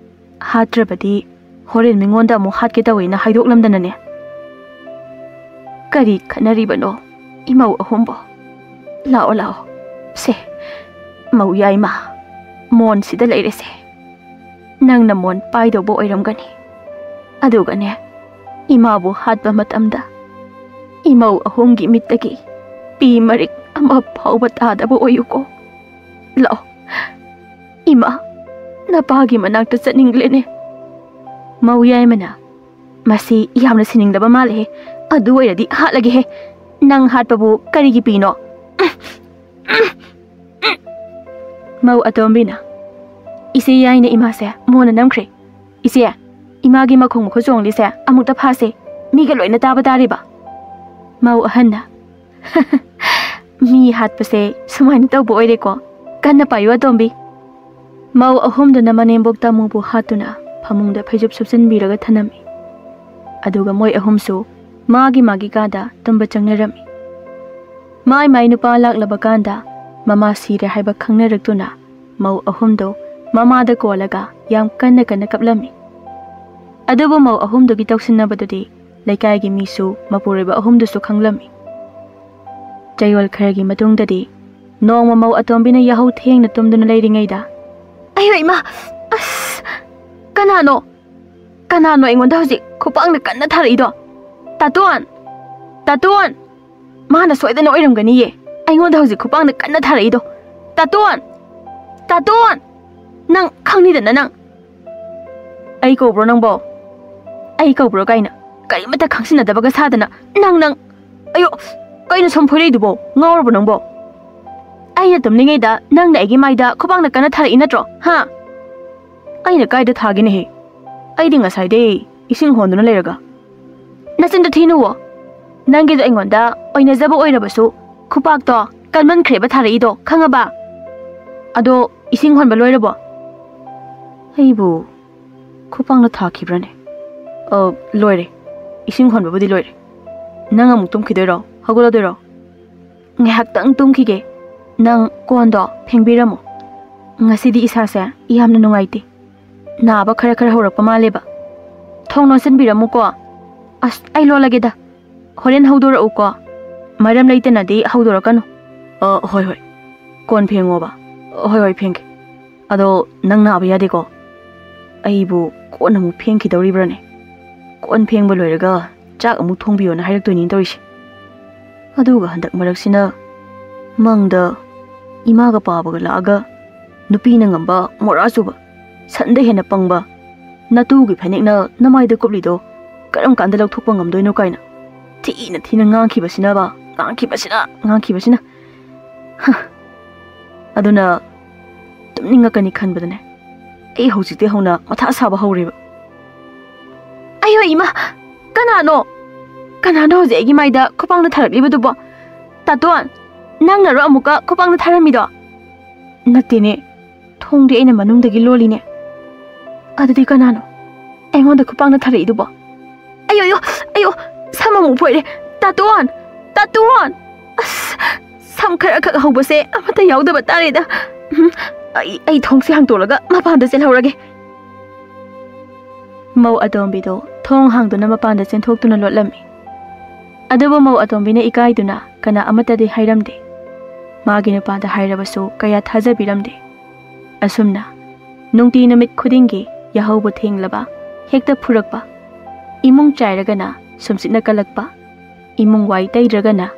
ꯍꯥꯠꯇ꯭ꯔꯕꯗꯤ ꯍꯣꯔꯦꯟ ꯃꯤꯉꯣꯟꯗ ꯑꯃꯨꯛ ꯍꯥꯠꯀꯦ ꯇꯧꯋꯦꯅ ꯍꯥꯏꯗꯣꯛꯂꯝꯗꯅꯅꯦ꯫ ꯀꯔꯤ ꯈꯟꯅꯔꯤꯕꯅꯣ ꯏꯃꯧ ꯑꯍꯨꯝꯕꯣ? ꯂꯥꯛꯑꯣ, ꯂꯥꯛꯑꯣ꯫ ꯁꯦ, ꯃꯧ ꯌꯥꯏꯃ, ꯃꯣꯟꯁꯤꯗ ꯂꯩꯔꯦꯁꯦ꯫ ꯅꯪꯅ ꯃꯣꯟ ꯄꯥꯏꯗꯧꯕ ꯑꯣꯏꯔꯝꯒꯅꯤ꯫ ꯑꯗꯨꯒꯅꯦ, ꯏꯃꯥꯕꯨ ꯍꯥꯠꯄ ꯃꯇꯝꯗ ꯏꯃꯧ ꯑꯍꯨꯝꯒꯤ ꯃꯤꯠꯇꯒꯤ ꯄꯤ ꯃꯔꯤꯛ ꯑꯃ ꯐꯥꯎꯕ ꯇꯥꯗꯕ ꯑꯣꯏꯌꯨꯀꯣ꯫ ꯂꯥꯛꯑꯣ, ꯏꯃꯥ, ꯅꯄꯥꯒꯤ ꯃꯅꯥꯛꯇ ꯆꯠꯅꯤꯡꯂꯦꯅꯦ꯫ ꯃꯧ ꯌꯥꯏꯃꯅ, ꯃꯁꯤ ꯌꯥꯝꯅ ꯁꯤꯅꯤꯡꯗꯕ ꯃꯥꯜꯂꯦꯍꯦ꯫ ꯑꯗꯨ ꯑꯣꯏꯔꯗꯤ ꯍꯥꯠꯂꯒꯦꯍꯦ꯫ ꯅꯪ ꯍꯥꯠꯄꯕꯨ ꯀꯔꯤꯒꯤ ꯄꯤꯅꯣ? ꯃꯧ ꯑꯇꯣꯝꯕꯤꯅ, ꯏꯆꯦ ꯌꯥꯏꯅ ꯏꯃꯥꯁꯦ ꯃꯣꯟꯅ ꯅꯝꯈ꯭ꯔꯦ꯫ ꯏꯆꯦ, ꯏꯃꯥꯒꯤ ꯃꯈꯣꯡ ꯃꯈꯨꯠ ꯆꯣꯡꯂꯤꯁꯦ ꯑꯃꯨꯛꯇ ꯐꯥꯁꯦ꯫ ꯃꯤꯒ ꯂꯣꯏꯅ ꯇꯥꯕ ꯇꯥꯔꯤꯕ꯫ ꯃꯧ ꯑꯍꯟꯅ, ꯃꯤ ꯍꯥꯠꯄꯁꯦ ꯁꯨꯃꯥꯏꯅ ꯇꯧꯕ ꯑꯣꯏꯔꯦꯀꯣ꯫ ꯀꯟꯅ ꯄꯥꯏꯌꯨ ꯑꯇꯣꯝꯕꯤ꯫ ꯃꯧ ꯑꯍꯨꯝꯗꯨꯅ ꯃꯅꯦꯝꯕꯣꯛ ꯇꯥꯃꯨꯕꯨ ꯍꯥꯠꯇꯨꯅ ꯐꯃꯨꯡꯗ ꯐꯩꯖꯨꯞ ꯁꯨꯞꯆꯤꯟꯕꯤꯔꯒ ꯊꯅꯝꯃꯤ꯫ ꯑꯗꯨꯒ ꯃꯣꯏ ꯑꯍꯨꯝꯁꯨ ꯃꯥꯒꯤ ꯃꯥꯒꯤ ꯀꯥꯗ ꯇꯨꯝꯕ ꯆꯪꯅꯔꯝꯃꯤ꯫ ꯃꯥꯏ ꯃꯥꯏ ꯅꯨꯄꯥ ꯂꯥꯛꯂꯕ ꯀꯥꯟꯗ ꯃꯃꯥ ꯁꯤꯔꯦ ꯍꯥꯏꯕ ꯈꯪꯅꯔꯛꯇꯨꯅ ꯃꯧ ꯑꯍꯨꯝꯗꯣ ꯃꯃꯥꯗ ꯀꯣꯜꯂꯒ ꯌꯥꯝ ꯀꯟꯅ ꯀꯟꯅ ꯀꯞꯂꯝꯃꯤ꯫ ꯑꯗꯨꯕꯨ ꯃꯧ ꯑꯍꯨꯝꯗꯨꯒꯤ ꯇꯧꯁꯤꯟꯅꯕꯗꯨꯗꯤ ꯂꯩꯀꯥꯏꯒꯤ ꯃꯤꯁꯨ ꯃꯄꯨꯔꯣꯏꯕ ꯑꯍꯨꯝꯗꯨꯁꯨ ꯈꯪꯂꯝꯃꯤ꯫ ꯆꯌꯣꯜ ꯈꯔꯒꯤ ꯃꯇꯨꯡꯗꯗꯤ ꯅꯣꯡꯃ ꯃꯧ ꯑꯇꯣꯝꯕꯤꯅ ꯌꯥꯍꯧ ꯊꯦꯡꯅ ꯇꯨꯝꯗꯨꯅ ꯂꯩꯔꯤꯉꯩꯗ, "ꯑꯌꯣ ꯏꯃꯥ! ꯑꯁ! ꯀꯅꯥꯅꯣ? ꯀꯅꯥꯅꯣ ꯑꯩꯉꯣꯟꯗ ꯍꯧꯖꯤꯛ ꯈꯨꯄꯥꯛꯅ ꯀꯟꯅ ꯊꯥꯔꯛꯏꯗꯣ? ꯇꯥꯇꯣꯟ! ꯇꯥꯇꯣꯟ! ꯃꯥꯅ ꯁꯣꯏꯗꯅ ꯑꯣꯏꯔꯝꯒꯅꯤꯌꯦ꯫ ꯑꯩꯉꯣꯟꯗ ꯍꯧꯖꯤꯛ ꯈꯨꯄꯥꯛꯅ ꯀꯟꯅ ꯊꯥꯔꯛꯏꯗꯣ꯫ ꯇꯥꯇꯣꯟ! ꯇꯥꯇꯣꯟ! ꯅꯪ ꯈꯪꯅꯤꯗꯅ ꯅꯪ꯫ ꯑꯩ ꯀꯧꯕ꯭ꯔꯣ ꯅꯪꯕꯣ? ꯑꯩ ꯀꯧꯕ꯭ꯔꯣ ꯀꯥꯏꯅ? ꯀꯔꯤꯃꯠꯇ ꯈꯪꯁꯤꯟꯅꯗꯕꯒ ꯁꯥꯗꯅ ꯅꯪ, ꯅꯪ! ꯑꯌꯣ! ꯀꯩꯅꯣ ꯁꯝ ꯐꯣꯏꯔꯩꯗꯨꯕꯣ? ꯉꯥꯎꯔꯕꯣ ꯅꯪꯕꯣ? ꯑꯩꯅ ꯇꯨꯝꯂꯤꯉꯩꯗ ꯅꯪꯅ ꯑꯩꯒꯤ ꯃꯥꯏꯗ ꯈꯨꯕꯥꯛꯅ ꯀꯟꯅ ꯊꯥꯔꯛꯏ ꯅꯠꯇ꯭ꯔꯣ? ꯍꯥ? ꯑꯩꯅ ꯀꯥꯏꯗ ꯊꯥꯒꯦꯅꯦꯍꯦ? ꯑꯩꯗꯤ ꯉꯁꯥꯏꯗꯩ ꯏꯁꯤꯡ ꯍꯣꯟꯗꯨꯅ ꯂꯩꯔꯒ꯫ ꯅꯆꯤꯟꯗꯣ ꯊꯤꯅꯨꯋꯣ꯫ ꯅꯪꯒꯤꯗꯣ ꯑꯩꯉꯣꯟꯗ ꯑꯣꯏꯅꯖꯕ ꯑꯣꯏꯔꯕꯁꯨ ꯈꯨꯄꯥꯛꯇꯣ ꯀꯟꯃꯟꯈ꯭ꯔꯦꯕ ꯊꯥꯔꯛꯏꯗꯣ, ꯈꯪꯉꯕ? ꯑꯗꯣ ꯏꯁꯤꯡ ꯍꯣꯟꯕ ꯂꯣꯏꯔꯕꯣ? ꯑꯩꯕꯨ ꯈꯨꯄꯥꯛꯅ ꯊꯥꯈꯤꯕ꯭ꯔꯅꯦ? ꯑ, ꯂꯣꯏꯔꯦ꯫ ꯏꯁꯤꯡ ꯍꯣꯟꯕꯕꯨꯗꯤ ꯂꯣꯏꯔꯦ꯫ ꯅꯪ ꯑꯃꯨꯛ ꯇꯨꯝꯈꯤꯗꯣꯏꯔꯣ? ꯍꯧꯒꯠꯂꯗꯣꯏꯔꯣ? ꯉꯥꯏꯍꯥꯛꯇꯪ ꯇꯨꯝꯈꯤꯒꯦ꯫ ꯅꯪ ꯀꯣꯟꯗꯣ ꯐꯦꯡꯕꯤꯔꯝꯃꯣ꯫ ꯉꯁꯤꯗꯤ ꯏꯁꯥꯁꯦ ꯌꯥꯝꯅ ꯅꯨꯡꯉꯥꯏꯇꯦ꯫ ꯅꯥꯕ ꯈꯔ ꯈꯔ ꯍꯧꯔꯛꯄ ꯃꯥꯜꯂꯦꯕ꯫ ꯊꯣꯡ ꯂꯣꯟꯁꯤꯟꯕꯤꯔꯝꯃꯨꯀꯣ꯫ ꯑꯁ, ꯑꯩ ꯂꯣꯜꯂꯒꯦꯗ꯫ ꯍꯣꯔꯦꯟ ꯍꯧꯗꯣꯔꯛꯎꯀꯣ꯫ ꯃꯔꯝ ꯂꯩꯇꯅꯗꯤ ꯍꯧꯗꯣꯔꯛꯀꯅꯨ꯫ ꯑ, ꯍꯣꯏ, ꯍꯣꯏ꯫ ꯀꯣꯟ ꯐꯦꯡꯉꯣꯕ꯫ ꯍꯣꯏ, ꯍꯣꯏ, ꯐꯦꯡꯒꯦ꯫ ꯑꯗꯣ ꯅꯪ ꯅꯥꯕ ꯌꯥꯗꯦꯀꯣ? ꯑꯩꯕꯨ ꯀꯣꯟ ꯑꯃꯨꯛ ꯐꯦꯡꯈꯤꯗꯧꯔꯤꯕ꯭ꯔꯅꯦ? ꯀꯣꯟ ꯐꯦꯡꯕ ꯂꯣꯏꯔꯒ ꯆꯥꯛ ꯑꯃꯨꯛ ꯊꯣꯡꯕꯤꯌꯣꯅ ꯍꯥꯏꯔꯛꯇꯣꯏꯅꯤꯅ ꯇꯧꯔꯤꯁꯦ꯫ ꯑꯗꯨꯒ ꯍꯟꯗꯛ ꯃꯔꯛꯁꯤꯅ ꯃꯪꯗ ꯏꯃꯥꯒ ꯄꯥꯕꯒ ꯂꯥꯛꯑꯒ ꯅꯨꯄꯤꯅ ꯉꯝꯕ ꯃꯣꯔꯥ ꯆꯨꯕ, ꯁꯟꯗ ꯍꯦꯟꯅ ꯄꯪꯕ, ꯅꯇꯨꯒꯤ ꯐꯅꯦꯛꯅ ꯅꯃꯥꯏꯗ ꯀꯨꯞꯂꯤꯗꯣ ꯀꯔꯝ ꯀꯥꯟꯗ ꯂꯧꯊꯣꯛꯄ ꯉꯝꯗꯣꯏꯅꯣ ꯀꯥꯏꯅ ꯊꯤꯅ ꯊꯤꯅ ꯉꯥꯡꯈꯤꯕꯁꯤꯅꯕ, ꯉꯥꯡꯈꯤꯕꯁꯤꯅ, ꯉꯥꯡꯈꯤꯕꯁꯤꯅ꯫ ꯍ꯫ ꯑꯗꯨꯅ ꯇꯨꯝꯅꯤꯡꯉꯛꯀꯅꯤ ꯈꯟꯕꯗꯅꯦ, ꯑꯩ ꯍꯧꯖꯤꯛꯇꯤ ꯍꯧꯅ ꯃꯊꯥ ꯁꯥꯕ ꯍꯧꯔꯦꯕ꯫ ꯑꯌꯣ ꯏꯃꯥ! ꯀꯅꯥꯅꯣ? ꯀꯅꯥꯅꯣ ꯍꯧꯖꯤꯛ ꯑꯩꯒꯤ ꯃꯥꯏꯗ ꯈꯨꯄꯥꯛꯅ ꯊꯥꯔꯛꯂꯤꯕꯗꯨꯕꯣ? ꯇꯥꯇꯣꯟ, ꯅꯪꯅꯔꯣ ꯑꯃꯨꯛꯀ ꯈꯨꯄꯥꯛꯅ ꯊꯥꯔꯝꯃꯤꯗꯣ? ꯅꯠꯇꯦꯅꯦ, ꯊꯣꯡꯗꯤ ꯑꯩꯅ ꯃꯅꯨꯡꯗꯒꯤ ꯂꯣꯜꯂꯤꯅꯦ꯫ ꯑꯗꯨꯗꯤ ꯀꯅꯥꯅꯣ ꯑꯩꯉꯣꯟꯗ ꯈꯨꯄꯥꯛꯅ ꯊꯥꯔꯛꯏꯗꯨꯕꯣ? ꯑꯌꯣ, ꯑꯌꯣ, ꯑꯌꯣ! ꯁꯝ ꯑꯃꯨꯛ ꯐꯣꯏꯔꯦ꯫ ꯇꯥꯇꯣꯟ! ꯇꯥꯇꯣꯟ! ꯑꯁ! ꯁꯝ ꯈꯔ ꯈꯛ ꯍꯧꯕꯁꯦ ꯑꯃꯠꯇ ꯌꯥꯎꯗꯕ ꯇꯥꯔꯦꯗ꯫ ꯎꯝ, ꯑꯩ, ꯑꯩ ꯊꯣꯡꯁꯦ ꯍꯥꯡꯇꯣꯛꯂꯒ ꯃꯄꯥꯟꯗ ꯆꯦꯜꯍꯧꯔꯒꯦ꯫ ꯃꯧ ꯑꯇꯣꯝꯕꯤꯗꯣ ꯊꯣꯡ ꯍꯥꯡꯗꯨꯅ ꯃꯄꯥꯟꯗ ꯆꯦꯟꯊꯣꯛꯇꯨꯅ ꯂꯣꯠꯂꯝꯃꯤ꯫ ꯑꯗꯨꯕꯨ ꯃꯧ ꯑꯇꯣꯝꯕꯤꯅ ꯏꯀꯥꯏꯗꯨꯅ ꯀꯅꯥ ꯑꯃꯠꯇꯗꯤ ꯍꯥꯏꯔꯝꯗꯦ꯫ ꯃꯥꯒꯤ ꯅꯨꯄꯥꯗ ꯍꯥꯏꯔꯕꯁꯨ ꯀꯌꯥ ꯊꯥꯖꯕꯤꯔꯝꯗꯦ꯫ ꯑꯁꯨꯝꯅ ꯅꯨꯡꯇꯤ ꯅꯨꯃꯤꯠ ꯈꯨꯗꯤꯡꯒꯤ ꯌꯥꯍꯧꯕꯨ ꯊꯦꯡꯂꯕ ꯍꯦꯛꯇ ꯐꯨꯔꯛꯄ, ꯏꯃꯨꯡ ꯆꯥꯏꯔꯒꯅ ꯁꯨꯝꯁꯤꯠꯅ ꯀꯜꯂꯛꯄ, ꯏꯃꯨꯡ ꯋꯥꯏ ꯇꯩꯗ꯭ꯔꯒꯅ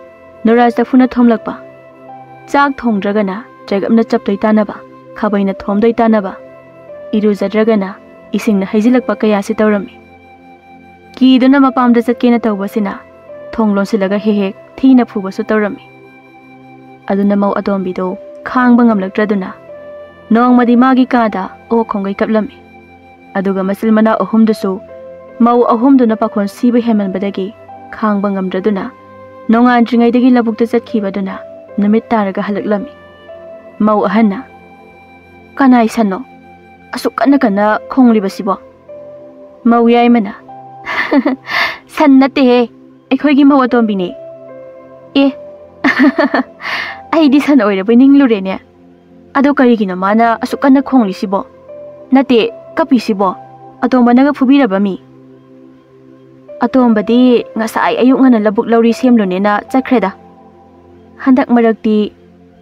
ꯅꯨꯔꯥ ꯆꯐꯨꯅ ꯊꯣꯝꯂꯛꯄ, ꯆꯥꯛ ꯊꯣꯡꯗ꯭ꯔꯒꯅ ꯆꯒꯞꯅ ꯆꯞꯇꯣꯏ ꯇꯥꯅꯕ, ꯈꯥꯕꯩꯅ ꯊꯣꯝꯗꯣꯏ ꯇꯥꯅꯕ, ꯏꯔꯨꯖꯗ꯭ꯔꯒꯅ ꯏꯁꯤꯡꯅ ꯍꯩꯖꯤꯜꯂꯛꯄ ꯀꯌꯥꯁꯤ ꯇꯧꯔꯝꯃꯤ꯫ ꯀꯤꯗꯨꯅ ꯃꯄꯥꯝꯗ ꯆꯠꯀꯦꯅ ꯇꯧꯕꯁꯤꯅ ꯊꯣꯡ ꯂꯣꯟꯁꯤꯜꯂꯒ ꯍꯦꯛ ꯍꯦꯛ ꯊꯤꯅ ꯐꯨꯕꯁꯨ ꯇꯧꯔꯝꯃꯤ꯫ ꯑꯗꯨꯅ ꯃꯧ ꯑꯇꯣꯝꯕꯤꯗꯨ ꯈꯥꯡꯕ ꯉꯝꯂꯛꯇ꯭ꯔꯗꯨꯅ ꯅꯣꯡꯃꯗꯤ ꯃꯥꯒꯤ ꯀꯥꯗ ꯑꯣꯛ ꯈꯣꯡꯒꯩ ꯀꯞꯂꯝꯃꯤ꯫ ꯑꯗꯨꯒ ꯃꯆꯤꯜ ꯃꯅꯥꯎ ꯑꯍꯨꯝꯗꯨꯁꯨ ꯃꯧ ꯑꯍꯨꯝꯗꯨꯅ ꯄꯥꯈꯣꯟ ꯁꯤꯕ ꯍꯦꯟꯃꯟꯕꯗꯒꯤ ꯈꯥꯡꯕ ꯉꯝꯗ꯭ꯔꯗꯨꯅ ꯅꯣꯡꯉꯥꯟꯗ꯭ꯔꯤꯉꯩꯗꯒꯤ ꯂꯧꯕꯨꯛꯇ ꯆꯠꯈꯤꯕꯗꯨꯅ ꯅꯨꯃꯤꯠ ꯇꯥꯔꯒ ꯍꯜꯂꯛꯂꯝꯃꯤ꯫ ꯃꯧ ꯑꯍꯟꯅ, "ꯀꯅꯥꯏ ꯁꯟꯅꯣ ꯑꯁꯨꯛ ꯀꯟꯅ ꯀꯟꯅ ꯈꯣꯡꯂꯤꯕꯁꯤꯕꯣ?" ꯃꯧ ꯌꯥꯏꯃꯅ, "ꯁꯟ ꯅꯠꯇꯦꯍꯦ, ꯑꯩꯈꯣꯏꯒꯤ ꯃꯧ ꯑꯇꯣꯝꯕꯤꯅꯦ꯫" "ꯑꯦ, ꯑꯩꯗꯤ ꯁꯟ ꯑꯣꯏꯔꯕꯣꯏ ꯅꯤꯡꯂꯨꯔꯦꯅꯦ꯫ ꯑꯗꯣ ꯀꯔꯤꯒꯤꯅꯣ ꯃꯥꯅ ꯑꯁꯨꯛ ꯀꯟꯅ ꯈꯣꯡꯂꯤꯁꯤꯕꯣ? ꯅꯠꯇꯦ, ꯀꯞꯄꯤꯁꯤꯕꯣ? ꯑꯇꯣꯝꯕꯅꯒ ꯐꯨꯕꯤꯔꯕ ꯃꯤ?" "ꯑꯇꯣꯝꯕꯗꯤ ꯉꯁꯥꯏ ꯑꯌꯨꯛ ꯉꯟꯅ ꯂꯧꯕꯨꯛ ꯂꯧꯔꯤ ꯁꯦꯝꯂꯨꯅꯦꯅ ꯆꯠꯈ꯭ꯔꯦꯗ꯫ ꯍꯟꯗꯛ ꯃꯔꯛꯇꯤ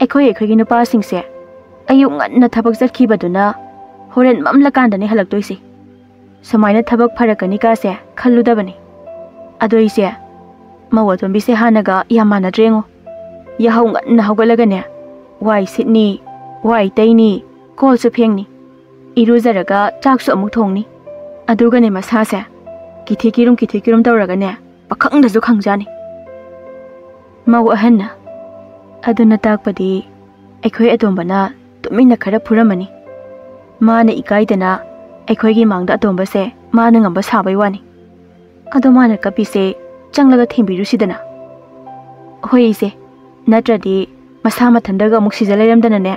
ꯑꯩꯈꯣꯏ ꯑꯩꯈꯣꯏꯒꯤ ꯅꯨꯄꯥꯁꯤꯡꯁꯦ ꯑꯌꯨꯛ ꯉꯟꯅ ꯊꯕꯛ ꯆꯠꯈꯤꯕꯗꯨꯅ ꯍꯣꯔꯦꯟ ꯃꯝꯂꯀꯥꯟꯗꯅꯦ ꯍꯜꯂꯛꯇꯣꯏꯁꯦ꯫ ꯁꯨꯃꯥꯏꯅ ꯊꯕꯛ ꯐꯔꯛꯀꯅꯤꯒꯁꯦ ꯈꯜꯂꯨꯗꯕꯅꯤ꯫ ꯑꯗꯣ ꯑꯩꯁꯦ ꯃꯧ ꯑꯇꯣꯝꯕꯤꯁꯦ ꯍꯥꯟꯅꯒ ꯌꯥꯝ ꯃꯥꯟꯅꯗ꯭ꯔꯦꯉꯣ꯫ ꯌꯥꯍꯧ ꯉꯟꯅ ꯍꯧꯒꯠꯂꯒꯅꯦ, ꯋꯥꯏ ꯁꯤꯠꯅꯤ, ꯋꯥꯏ ꯇꯩꯅꯤ, ꯀꯣꯜꯁꯨ ꯐꯦꯡꯅꯤ, ꯏꯔꯨꯖꯔꯒ ꯆꯥꯛꯁꯨ ꯑꯃꯨꯛ ꯊꯣꯡꯅꯤ꯫ ꯑꯗꯨꯒꯅꯦ ꯃꯁꯥꯁꯦ ꯀꯤꯊꯤ ꯀꯤꯔꯨꯝ ꯀꯤꯊꯤ ꯀꯤꯔꯨꯝ ꯇꯧꯔꯒꯅꯦ ꯄꯥꯈꯪꯗꯁꯨ ꯈꯪꯖꯥꯅꯤ꯫" ꯃꯧ ꯑꯍꯟꯅ, "ꯑꯗꯨꯅ ꯇꯥꯛꯄꯗꯤ ꯑꯩꯈꯣꯏ ꯑꯇꯣꯝꯕꯅ ꯇꯨꯃꯤꯟꯅ ꯈꯔ ꯐꯨꯔꯝꯃꯅꯤ꯫ ꯃꯥꯅ ꯏꯀꯥꯏꯗꯅ ꯑꯩꯈꯣꯏꯒꯤ ꯃꯥꯡꯗ ꯑꯇꯣꯝꯕꯁꯦ ꯃꯥꯅ ꯉꯝꯕ ꯁꯥꯕꯩ ꯋꯥꯅꯤ꯫ ꯑꯗꯣ ꯃꯥꯅ ꯀꯞꯄꯤꯁꯦ ꯆꯪꯂꯒ ꯊꯦꯝꯕꯤꯔꯨꯁꯤꯗꯅ꯫" "ꯍꯣꯏ ꯏꯆꯦ, ꯅꯠꯇ꯭ꯔꯗꯤ ꯃꯁꯥ ꯃꯊꯟꯗꯒ ꯑꯃꯨꯛ ꯁꯤꯖ ꯂꯩꯔꯝꯗꯅꯅꯦ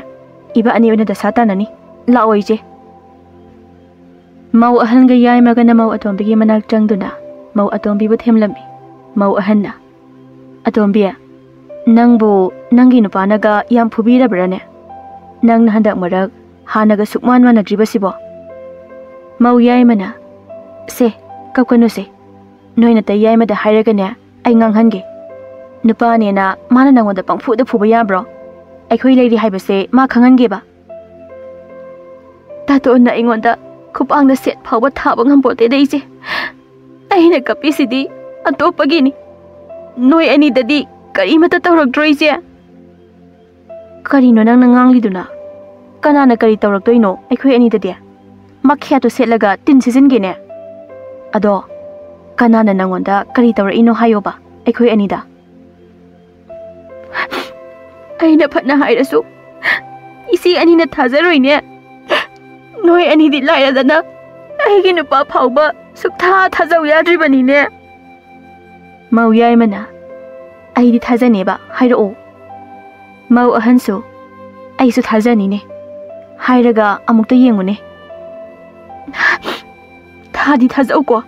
ꯏꯕꯥ ꯑꯅꯤ ꯑꯣꯏꯅ ꯗꯁꯥ ꯇꯥꯅꯅꯤ꯫ ꯂꯥꯛꯑꯣ ꯏꯆꯦ꯫" ꯃꯧ ꯑꯍꯟꯒ ꯌꯥꯏꯃꯒꯅ ꯃꯧ ꯑꯇꯣꯝꯕꯤꯒꯤ ꯃꯅꯥꯛ ꯆꯪꯗꯨꯅ ꯃꯧ ꯑꯇꯣꯝꯕꯤꯕꯨ ꯊꯦꯝꯂꯝꯃꯤ꯫ ꯃꯧ ꯑꯍꯟꯅ, "ꯑꯇꯣꯝꯕꯤ, ꯅꯪꯕꯨ ꯅꯪꯒꯤ ꯅꯨꯄꯥꯅꯒ ꯌꯥꯝ ꯐꯨꯕꯤꯔꯕ꯭ꯔꯥꯅꯦ? ꯅꯪꯅ ꯍꯟꯗꯛ ꯃꯔꯛ ꯍꯥꯟꯅꯒ ꯁꯨꯛꯃꯥꯟ ꯃꯥꯟꯅꯗ꯭ꯔꯤꯕꯁꯤꯕꯣ?" ꯃꯧ ꯌꯥꯏꯃꯅ, "ꯁꯦ, ꯀꯞꯀꯅꯨꯁꯦ꯫ ꯅꯣꯏ ꯅꯇꯩ ꯌꯥꯏꯃꯗ ꯍꯥꯏꯔꯒꯅꯦ ꯑꯩ ꯉꯥꯡꯍꯟꯒꯦ꯫ ꯅꯨꯄꯥꯅꯦꯅ ꯃꯥꯅ ꯅꯪꯉꯣꯟꯗ ꯄꯪꯐꯨꯗ ꯐꯨꯕ ꯌꯥꯕ꯭ꯔꯣ? ꯑꯩꯈꯣꯏ ꯂꯩꯔꯤ ꯍꯥꯏꯕꯁꯦ ꯃꯥ ꯈꯪꯍꯟꯒꯦꯕ꯫" "ꯇꯥꯇꯣꯟꯅ ꯑꯩꯉꯣꯟꯗ ꯈꯨꯄꯥꯡꯗ ꯁꯦꯠ ꯐꯥꯎꯕ ꯊꯥꯕ ꯉꯝꯄꯣꯠꯇꯦꯗ ꯏꯆꯦ꯫ ꯑꯩꯅ ꯀꯞꯄꯤꯁꯤꯗꯤ ꯑꯇꯣꯞꯄꯒꯤꯅꯤ꯫ ꯅꯣꯏ ꯑꯅꯤꯗꯗꯤ ꯀꯔꯤꯃꯠꯇ ꯇꯧꯔꯛꯇ꯭ꯔꯣ ꯏꯆꯦ?" ꯀꯔꯤꯅꯣ ꯅꯪꯅ ꯉꯥꯡꯂꯤꯗꯨꯅ? ꯀꯅꯥꯅ ꯀꯔꯤ ꯇꯧꯔꯛꯇꯣꯏꯅꯣ ꯑꯩꯈꯣꯏ ꯑꯅꯤꯗꯗꯤ? ꯃꯈ꯭ꯌꯥꯠꯇꯣ ꯁꯦꯠꯂꯒ ꯇꯤꯟ ꯁꯤꯠꯆꯤꯟꯒꯦꯅꯦ꯫ ꯑꯗꯣ ꯀꯅꯥꯅ ꯅꯪꯉꯣꯟꯗ ꯀꯔꯤ ꯇꯧꯔꯛꯏꯅꯣ ꯍꯥꯏꯌꯣꯕ ꯑꯩꯈꯣꯏ ꯑꯅꯤꯗ? ꯑꯩꯅ ꯐꯠꯅ ꯍꯥꯏꯔꯁꯨ ꯏꯆꯦ ꯑꯅꯤꯅ ꯊꯥꯖꯔꯣꯏꯅꯦ꯫ ꯅꯣꯏ ꯑꯅꯤꯗꯤ ꯂꯥꯏꯔꯗꯅ ꯑꯩꯒꯤ ꯅꯨꯄꯥ ꯐꯥꯎꯕ ꯁꯨꯛꯊꯥ ꯊꯥꯖꯧ ꯌꯥꯗ꯭ꯔꯤꯕꯅꯤꯅꯦ꯫ ꯃꯧ ꯌꯥꯏꯃꯅ, "ꯑꯩꯗꯤ ꯊꯥꯖꯅꯦꯕ, ꯍꯥꯏꯔꯛꯑꯣ꯫" ꯃꯧ ꯑꯍꯟꯁꯨ, "ꯑꯩꯁꯨ ꯊꯥꯖꯅꯤꯅꯦ, ꯍꯥꯏꯔꯒ ꯑꯃꯨꯛꯇ ꯌꯦꯡꯉꯨꯅꯦ꯫" "ꯊꯥꯗꯤ ꯊꯥꯖꯧꯀꯣ,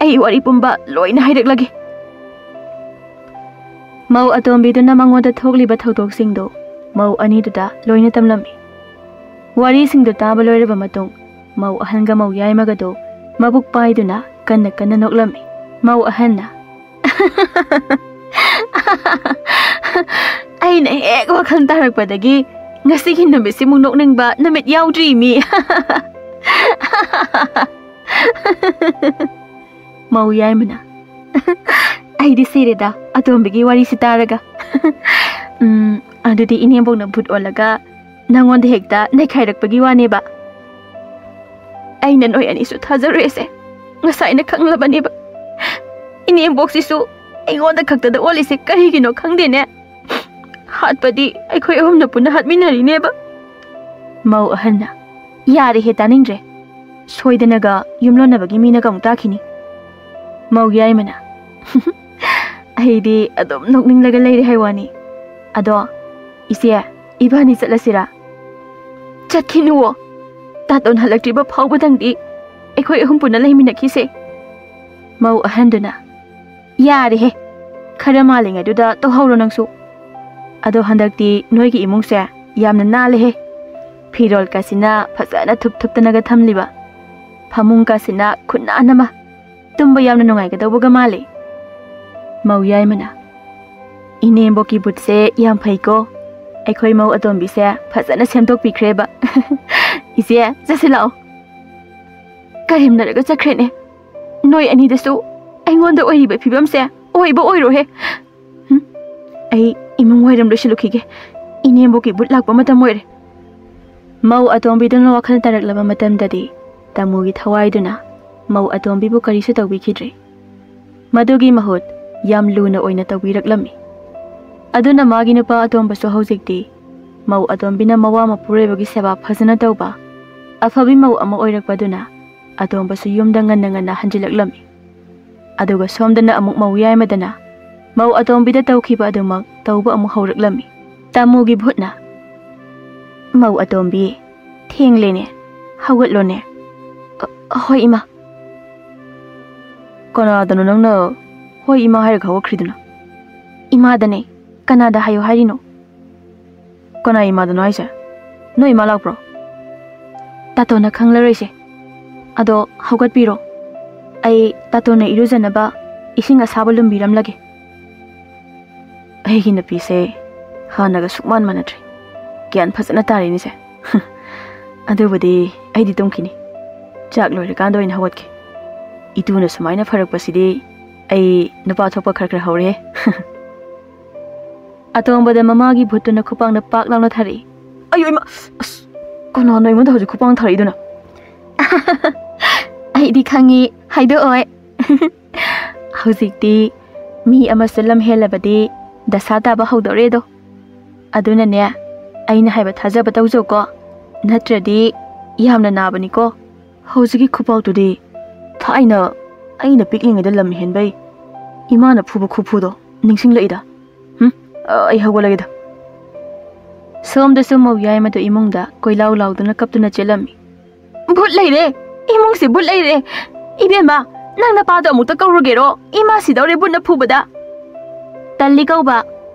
ꯑꯩ ꯋꯥꯔꯤ ꯄꯨꯝꯕ ꯂꯣꯏꯅ ꯍꯥꯏꯔꯛꯂꯒꯦ꯫" ꯃꯧ ꯑꯇꯣꯝꯕꯤꯗꯨꯅ ꯃꯉꯣꯟꯗ ꯊꯣꯛꯂꯤꯕ ꯊꯧꯗꯣꯛꯁꯤꯡꯗꯨ ꯃꯧ ꯑꯅꯤꯗꯨꯗ ꯂꯣꯏꯅ ꯇꯝꯂꯝꯃꯤ꯫ ꯋꯥꯔꯤꯁꯤꯡꯗꯨ ꯇꯥꯕ ꯂꯣꯏꯔꯕ ꯃꯇꯨꯡ, ꯃꯧ ꯑꯍꯟꯒ ꯃꯧ ꯌꯥꯏꯃꯒꯗꯨ ꯃꯕꯨꯛ ꯄꯥꯏꯗꯨꯅ ꯀꯟꯅ ꯀꯟꯅ ꯅꯣꯛꯂꯝꯃꯤ꯫ ꯃꯧ ꯑꯍꯟꯅ, "ꯑꯩꯅ ꯍꯦꯛ ꯋꯥꯈꯜ ꯇꯥꯔꯛꯄꯗꯒꯤ ꯉꯁꯤꯒꯤ ꯅꯨꯃꯤꯠꯁꯤꯃꯨꯛ ꯅꯣꯛꯅꯤꯡꯕ ꯅꯨꯃꯤꯠ ꯌꯥꯎꯗ꯭ꯔꯤ ꯃꯤ꯫" ꯃꯧ ꯌꯥꯏꯃꯅ, "ꯑꯩꯗꯤ ꯁꯤꯔꯦꯗ ꯑꯇꯣꯝꯕꯤꯒꯤ ꯋꯥꯔꯤꯁꯤ ꯇꯥꯔꯒ꯫" "ꯎꯝ, ꯑꯗꯨꯗꯤ ꯏꯅꯦꯝꯕꯣꯛꯅ ꯚꯨꯠ ꯑꯣꯜꯂꯒ ꯅꯪꯉꯣꯟꯗ ꯍꯦꯛꯇ ꯅꯩꯈꯥꯏꯔꯛꯄꯒꯤ ꯋꯥꯅꯦꯕ?" "ꯑꯩꯅ ꯅꯣꯏ ꯑꯅꯤꯁꯨ ꯊꯥꯖꯔꯣꯏꯁꯦ ꯉꯁꯥꯏꯅ ꯈꯪꯂꯕꯅꯦꯕ꯫ ꯏꯅꯦꯝꯕꯣꯛꯁꯤꯁꯨ ꯑꯩꯉꯣꯟꯗ ꯈꯛꯇꯗ ꯑꯣꯜꯂꯤꯁꯦ ꯀꯔꯤꯒꯤꯅꯣ ꯈꯪꯗꯦꯅꯦ꯫ ꯍꯥꯠꯄꯗꯤ ꯑꯩꯈꯣꯏ ꯑꯍꯨꯝꯅ ꯄꯨꯟꯅ ꯍꯥꯠꯃꯤꯟꯅꯔꯤꯅꯦꯕ꯫" ꯃꯧ ꯑꯍꯟꯅ, "ꯌꯥꯔꯦꯍꯦ, ꯇꯥꯅꯤꯡꯗ꯭ꯔꯦ꯫ ꯁꯣꯏꯗꯅꯒ ꯌꯨꯝꯂꯣꯟꯅꯕꯒꯤ ꯃꯤꯅꯒ ꯑꯃꯨꯛ ꯇꯥꯈꯤꯅꯤ꯫" ꯃꯧ ꯌꯥꯏꯃꯅ, "ꯑꯩꯗꯤ ꯑꯗꯨꯝ ꯅꯣꯛꯅꯤꯡꯂꯒ ꯂꯩꯔꯦ ꯍꯥꯏ ꯋꯥꯅꯤ꯫ ꯑꯗꯣ ꯏꯆꯦ, ꯏꯕꯥꯅꯤ ꯆꯠꯂꯁꯤꯔꯥ?" "ꯆꯠꯈꯤꯅꯨꯋꯣ꯫ ꯇꯥꯇꯣꯟ ꯍꯜꯂꯛꯇ꯭ꯔꯤꯕ ꯐꯥꯎꯕꯗꯪꯗꯤ ꯑꯩꯈꯣꯏ ꯑꯍꯨꯝ ꯄꯨꯟꯅ ꯂꯩꯃꯤꯟꯅꯈꯤꯁꯦ꯫" ꯃꯧ ꯑꯍꯟꯗꯨꯅ, "ꯌꯥꯔꯦꯍꯦ, ꯈꯔ ꯃꯥꯜꯂꯤꯉꯩꯗꯨꯗ ꯇꯧꯍꯧꯔꯣ ꯅꯪꯁꯨ꯫ ꯑꯗꯣ ꯍꯟꯗꯛꯇꯤ ꯅꯣꯏꯒꯤ ꯏꯃꯨꯡꯁꯦ ꯌꯥꯝꯅ ꯅꯥꯜꯂꯦꯍꯦ꯫ ꯐꯤꯔꯣꯜꯀꯁꯤꯅ ꯐꯖꯅ ꯊꯨꯞ ꯊꯨꯞꯇꯅꯒ ꯊꯝꯂꯤꯕ꯫ ꯐꯃꯨꯡꯀꯁꯤꯅ ꯈꯨꯅꯥꯟ ꯑꯃ꯫ ꯇꯨꯝꯕ ꯌꯥꯝꯅ ꯅꯨꯡꯉꯥꯏꯒꯗꯧꯕꯒ ꯃꯥꯜꯂꯤ꯫" ꯃꯧ ꯌꯥꯏꯃꯅ, "ꯏꯅꯦꯝꯕꯣꯛꯀꯤ ꯕꯨꯠꯁꯦ ꯌꯥꯝ ꯐꯩꯀꯣ꯫ ꯑꯩꯈꯣꯏ ꯃꯧ ꯑꯇꯣꯝꯕꯤꯁꯦ ꯐꯖꯅ ꯁꯦꯝꯗꯣꯛꯄꯤꯈ꯭ꯔꯦꯕ꯫" "ꯏꯆꯦ, ꯆꯠꯁꯤ ꯂꯥꯛꯑꯣ꯫" ꯀꯔꯦꯝꯅꯔꯒ ꯆꯠꯈ꯭ꯔꯦꯅꯦ꯫ ꯅꯣꯏ ꯑꯅꯤꯗꯁꯨ ꯑꯩꯉꯣꯟꯗ ꯑꯣꯏꯔꯤꯕ ꯐꯤꯕꯝꯁꯦ ꯑꯣꯏꯕ ꯑꯣꯏꯔꯣꯍꯦ꯫ ꯍꯨꯝ, ꯑꯩ ꯏꯃꯨꯡ ꯋꯥꯏꯔꯝ ꯂꯣꯏꯁꯤꯜꯂꯨꯈꯤꯒꯦ꯫ ꯏꯅꯦꯝꯕꯣꯛꯀꯤ ꯚꯨꯠ ꯂꯥꯛꯄ ꯃꯇꯝ ꯑꯣꯏꯔꯦ꯫ ꯃꯧ ꯑꯇꯣꯝꯕꯤꯗꯨꯅ ꯋꯥꯈꯜ ꯇꯥꯔꯛꯂꯕ ꯃꯇꯝꯗꯗꯤ ꯇꯥꯃꯨꯒꯤ ꯊꯋꯥꯏꯗꯨꯅ ꯃꯧ ꯑꯇꯣꯝꯕꯤꯕꯨ ꯀꯔꯤꯁꯨ ꯇꯧꯕꯤꯈꯤꯗ꯭ꯔꯦ꯫ ꯃꯗꯨꯒꯤ ꯃꯍꯨꯠ ꯌꯥꯝ ꯂꯨꯅ ꯑꯣꯏꯅ ꯇꯧꯕꯤꯔꯛꯂꯝꯃꯤ꯫ ꯑꯗꯨꯅ ꯃꯥꯒꯤ ꯅꯨꯄꯥ ꯑꯇꯣꯝꯕꯁꯨ ꯍꯧꯖꯤꯛꯇꯤ ꯃꯧ ꯑꯇꯣꯝꯕꯤꯅ ꯃꯋꯥ ꯃꯄꯨꯔꯣꯏꯕꯒꯤ ꯁꯦꯕꯥ ꯐꯖꯅ ꯇꯧꯕ ꯑꯐꯕꯤ ꯃꯧ ꯑꯃ ꯑꯣꯏꯔꯛꯄꯗꯨꯅ ꯑꯇꯣꯝꯕꯁꯨ ꯌꯨꯝꯗ ꯉꯟꯅ ꯉꯟꯅ ꯍꯟꯖꯤꯜꯂꯛꯂꯝꯃꯤ꯫ ꯑꯗꯨꯒ ꯁꯣꯝꯗꯅ ꯑꯃꯨꯛ ꯃꯧ ꯌꯥꯏꯃꯗꯅ ꯃꯧ ꯑꯇꯣꯝꯕꯤꯗ ꯇꯧꯈꯤꯕ ꯑꯗꯨꯃꯛ ꯇꯧꯕ ꯑꯃꯨꯛ ꯍꯧꯔꯛꯂꯝꯃꯤ꯫ ꯇꯥꯃꯨꯒꯤ ꯚꯨꯠꯅ, "ꯃꯧ ꯑꯇꯣꯝꯕꯤ, ꯊꯦꯡꯂꯦꯅꯦ, ꯍꯧꯒꯠꯂꯣꯅꯦ꯫" "ꯑ, ꯍꯣꯏ ꯏꯃꯥ꯫" "ꯀꯅꯥꯗꯅꯣ ꯅꯪꯅ ꯍꯣꯏ ꯏꯃꯥ ꯍꯥꯏꯔꯒ ꯍꯧꯒꯠꯈ꯭ꯔꯤꯗꯨꯅ?" "ꯏꯃꯥꯗꯅꯦ, ꯀꯅꯥꯗ ꯍꯥꯏꯌꯣ ꯍꯥꯏꯔꯤꯅꯣ?" "ꯀꯅꯥ ꯏꯃꯥꯗꯅꯣ ꯍꯥꯏꯁꯦ? ꯅꯣꯏ ꯏꯃꯥ ꯂꯥꯛꯄ꯭ꯔꯣ?" "ꯇꯥꯇꯣꯟꯅ ꯈꯪꯂꯔꯣꯏꯁꯦ꯫ ꯑꯗꯣ ꯍꯧꯒꯠꯄꯤꯔꯣ꯫ ꯑꯩ ꯇꯥꯇꯣꯟꯅ ꯏꯔꯨꯖꯅꯕ ꯏꯁꯤꯡ ꯑꯁꯥꯕ ꯂꯨꯝꯕꯤꯔꯝꯂꯒꯦ꯫" ꯑꯩꯒꯤ ꯅꯨꯄꯤꯁꯦ ꯍꯥꯟꯅꯒ ꯁꯨꯛꯃꯥꯟ ꯃꯥꯟꯅꯗ꯭ꯔꯦ꯫ ꯒ꯭ꯌꯥꯟ ꯐꯖꯅ ꯇꯥꯔꯦꯅꯦꯁꯦ꯫ "ꯑꯗꯨꯕꯨꯗꯤ ꯑꯩꯗꯤ ꯇꯨꯝꯈꯤꯅꯤ꯫ ꯆꯥꯛ ꯂꯣꯏꯔꯀꯥꯟꯗ ꯑꯣꯏꯅ ꯍꯧꯒꯠꯀꯦ꯫ ꯏꯇꯨꯅ ꯁꯨꯃꯥꯏꯅ ꯐꯔꯛꯄꯁꯤꯗꯤ ꯑꯩ ꯅꯨꯄꯥ ꯊꯣꯛꯄ ꯈꯔ ꯈꯔ ꯍꯧꯔꯦ꯫" ꯑꯇꯣꯝꯕꯗ ꯃꯃꯥꯒꯤ ꯚꯨꯠꯇꯨꯅ ꯈꯨꯄꯥꯛꯅ ꯄꯥꯛ ꯂꯥꯎꯅ ꯊꯥꯔꯛꯏ꯫ "ꯑꯌꯣ ꯏꯃꯥ! ꯑꯁ, ꯀꯅꯥꯅꯣ ꯑꯩꯉꯣꯟꯗ ꯍꯧꯖꯤꯛ ꯈꯨꯄꯥꯛꯅ ꯊꯥꯔꯛꯏꯗꯨꯅ?" "ꯑꯩꯗꯤ ꯈꯪꯉꯤ, ꯍꯥꯏꯗꯣꯛꯑꯣꯏ꯫" "ꯍꯧꯖꯤꯛꯇꯤ ꯃꯤ ꯑꯃꯁꯨ ꯂꯝ ꯍꯦꯜꯂꯕꯗꯤ ꯗꯁꯥ ꯇꯥꯕ ꯍꯧꯗꯧꯔꯦꯗꯣ꯫ ꯑꯗꯨꯅꯅꯦ, ꯑꯩꯅ ꯍꯥꯏꯕ ꯊꯥꯖꯕ ꯇꯧꯖꯧꯀꯣ, ꯅꯠꯇ꯭ꯔꯗꯤ ꯌꯥꯝꯅ ꯅꯥꯕꯅꯤꯀꯣ꯫" ꯍꯧꯖꯤꯛꯀꯤ ꯈꯨꯄꯥꯛꯇꯨꯗꯤ ꯊꯥꯏꯅ ꯑꯩꯅ ꯄꯤꯛꯂꯤꯉꯩꯗ ꯂꯝ ꯍꯦꯟꯕꯩ ꯏꯃꯥꯅ ꯐꯨꯕ ꯈꯨꯐꯨꯗꯣ ꯅꯤꯡꯁꯤꯡꯂꯛꯏꯗ꯫ ꯍꯨꯝ, ꯑꯩ ꯍꯧꯒꯠꯂꯒꯦꯗ꯫ ꯁꯣꯝꯗꯁꯨ ꯃꯧ ꯌꯥꯏꯃꯗꯨ ꯏꯃꯨꯡꯗ ꯀꯣꯏꯂꯥꯎ ꯂꯥꯎꯗꯨꯅ ꯀꯞꯇꯨꯅ ꯆꯦꯜꯂꯝꯃꯤ꯫ "ꯚꯨꯠ ꯂꯩꯔꯦ! ꯏꯃꯨꯡꯁꯤ ꯚꯨꯠ ꯂꯩꯔꯦ! ꯏꯕꯦꯝꯃ, ꯅꯪ ꯅꯄꯥꯗꯣ ꯑꯃꯨꯛꯇ ꯀꯧꯔꯨꯒꯦꯔꯣ? ꯏꯃꯥ ꯁꯤꯗꯧꯔꯦ ꯚꯨꯠꯅ ꯐꯨꯕꯗ!" "ꯇꯜꯂꯤ ꯀꯧꯕ꯫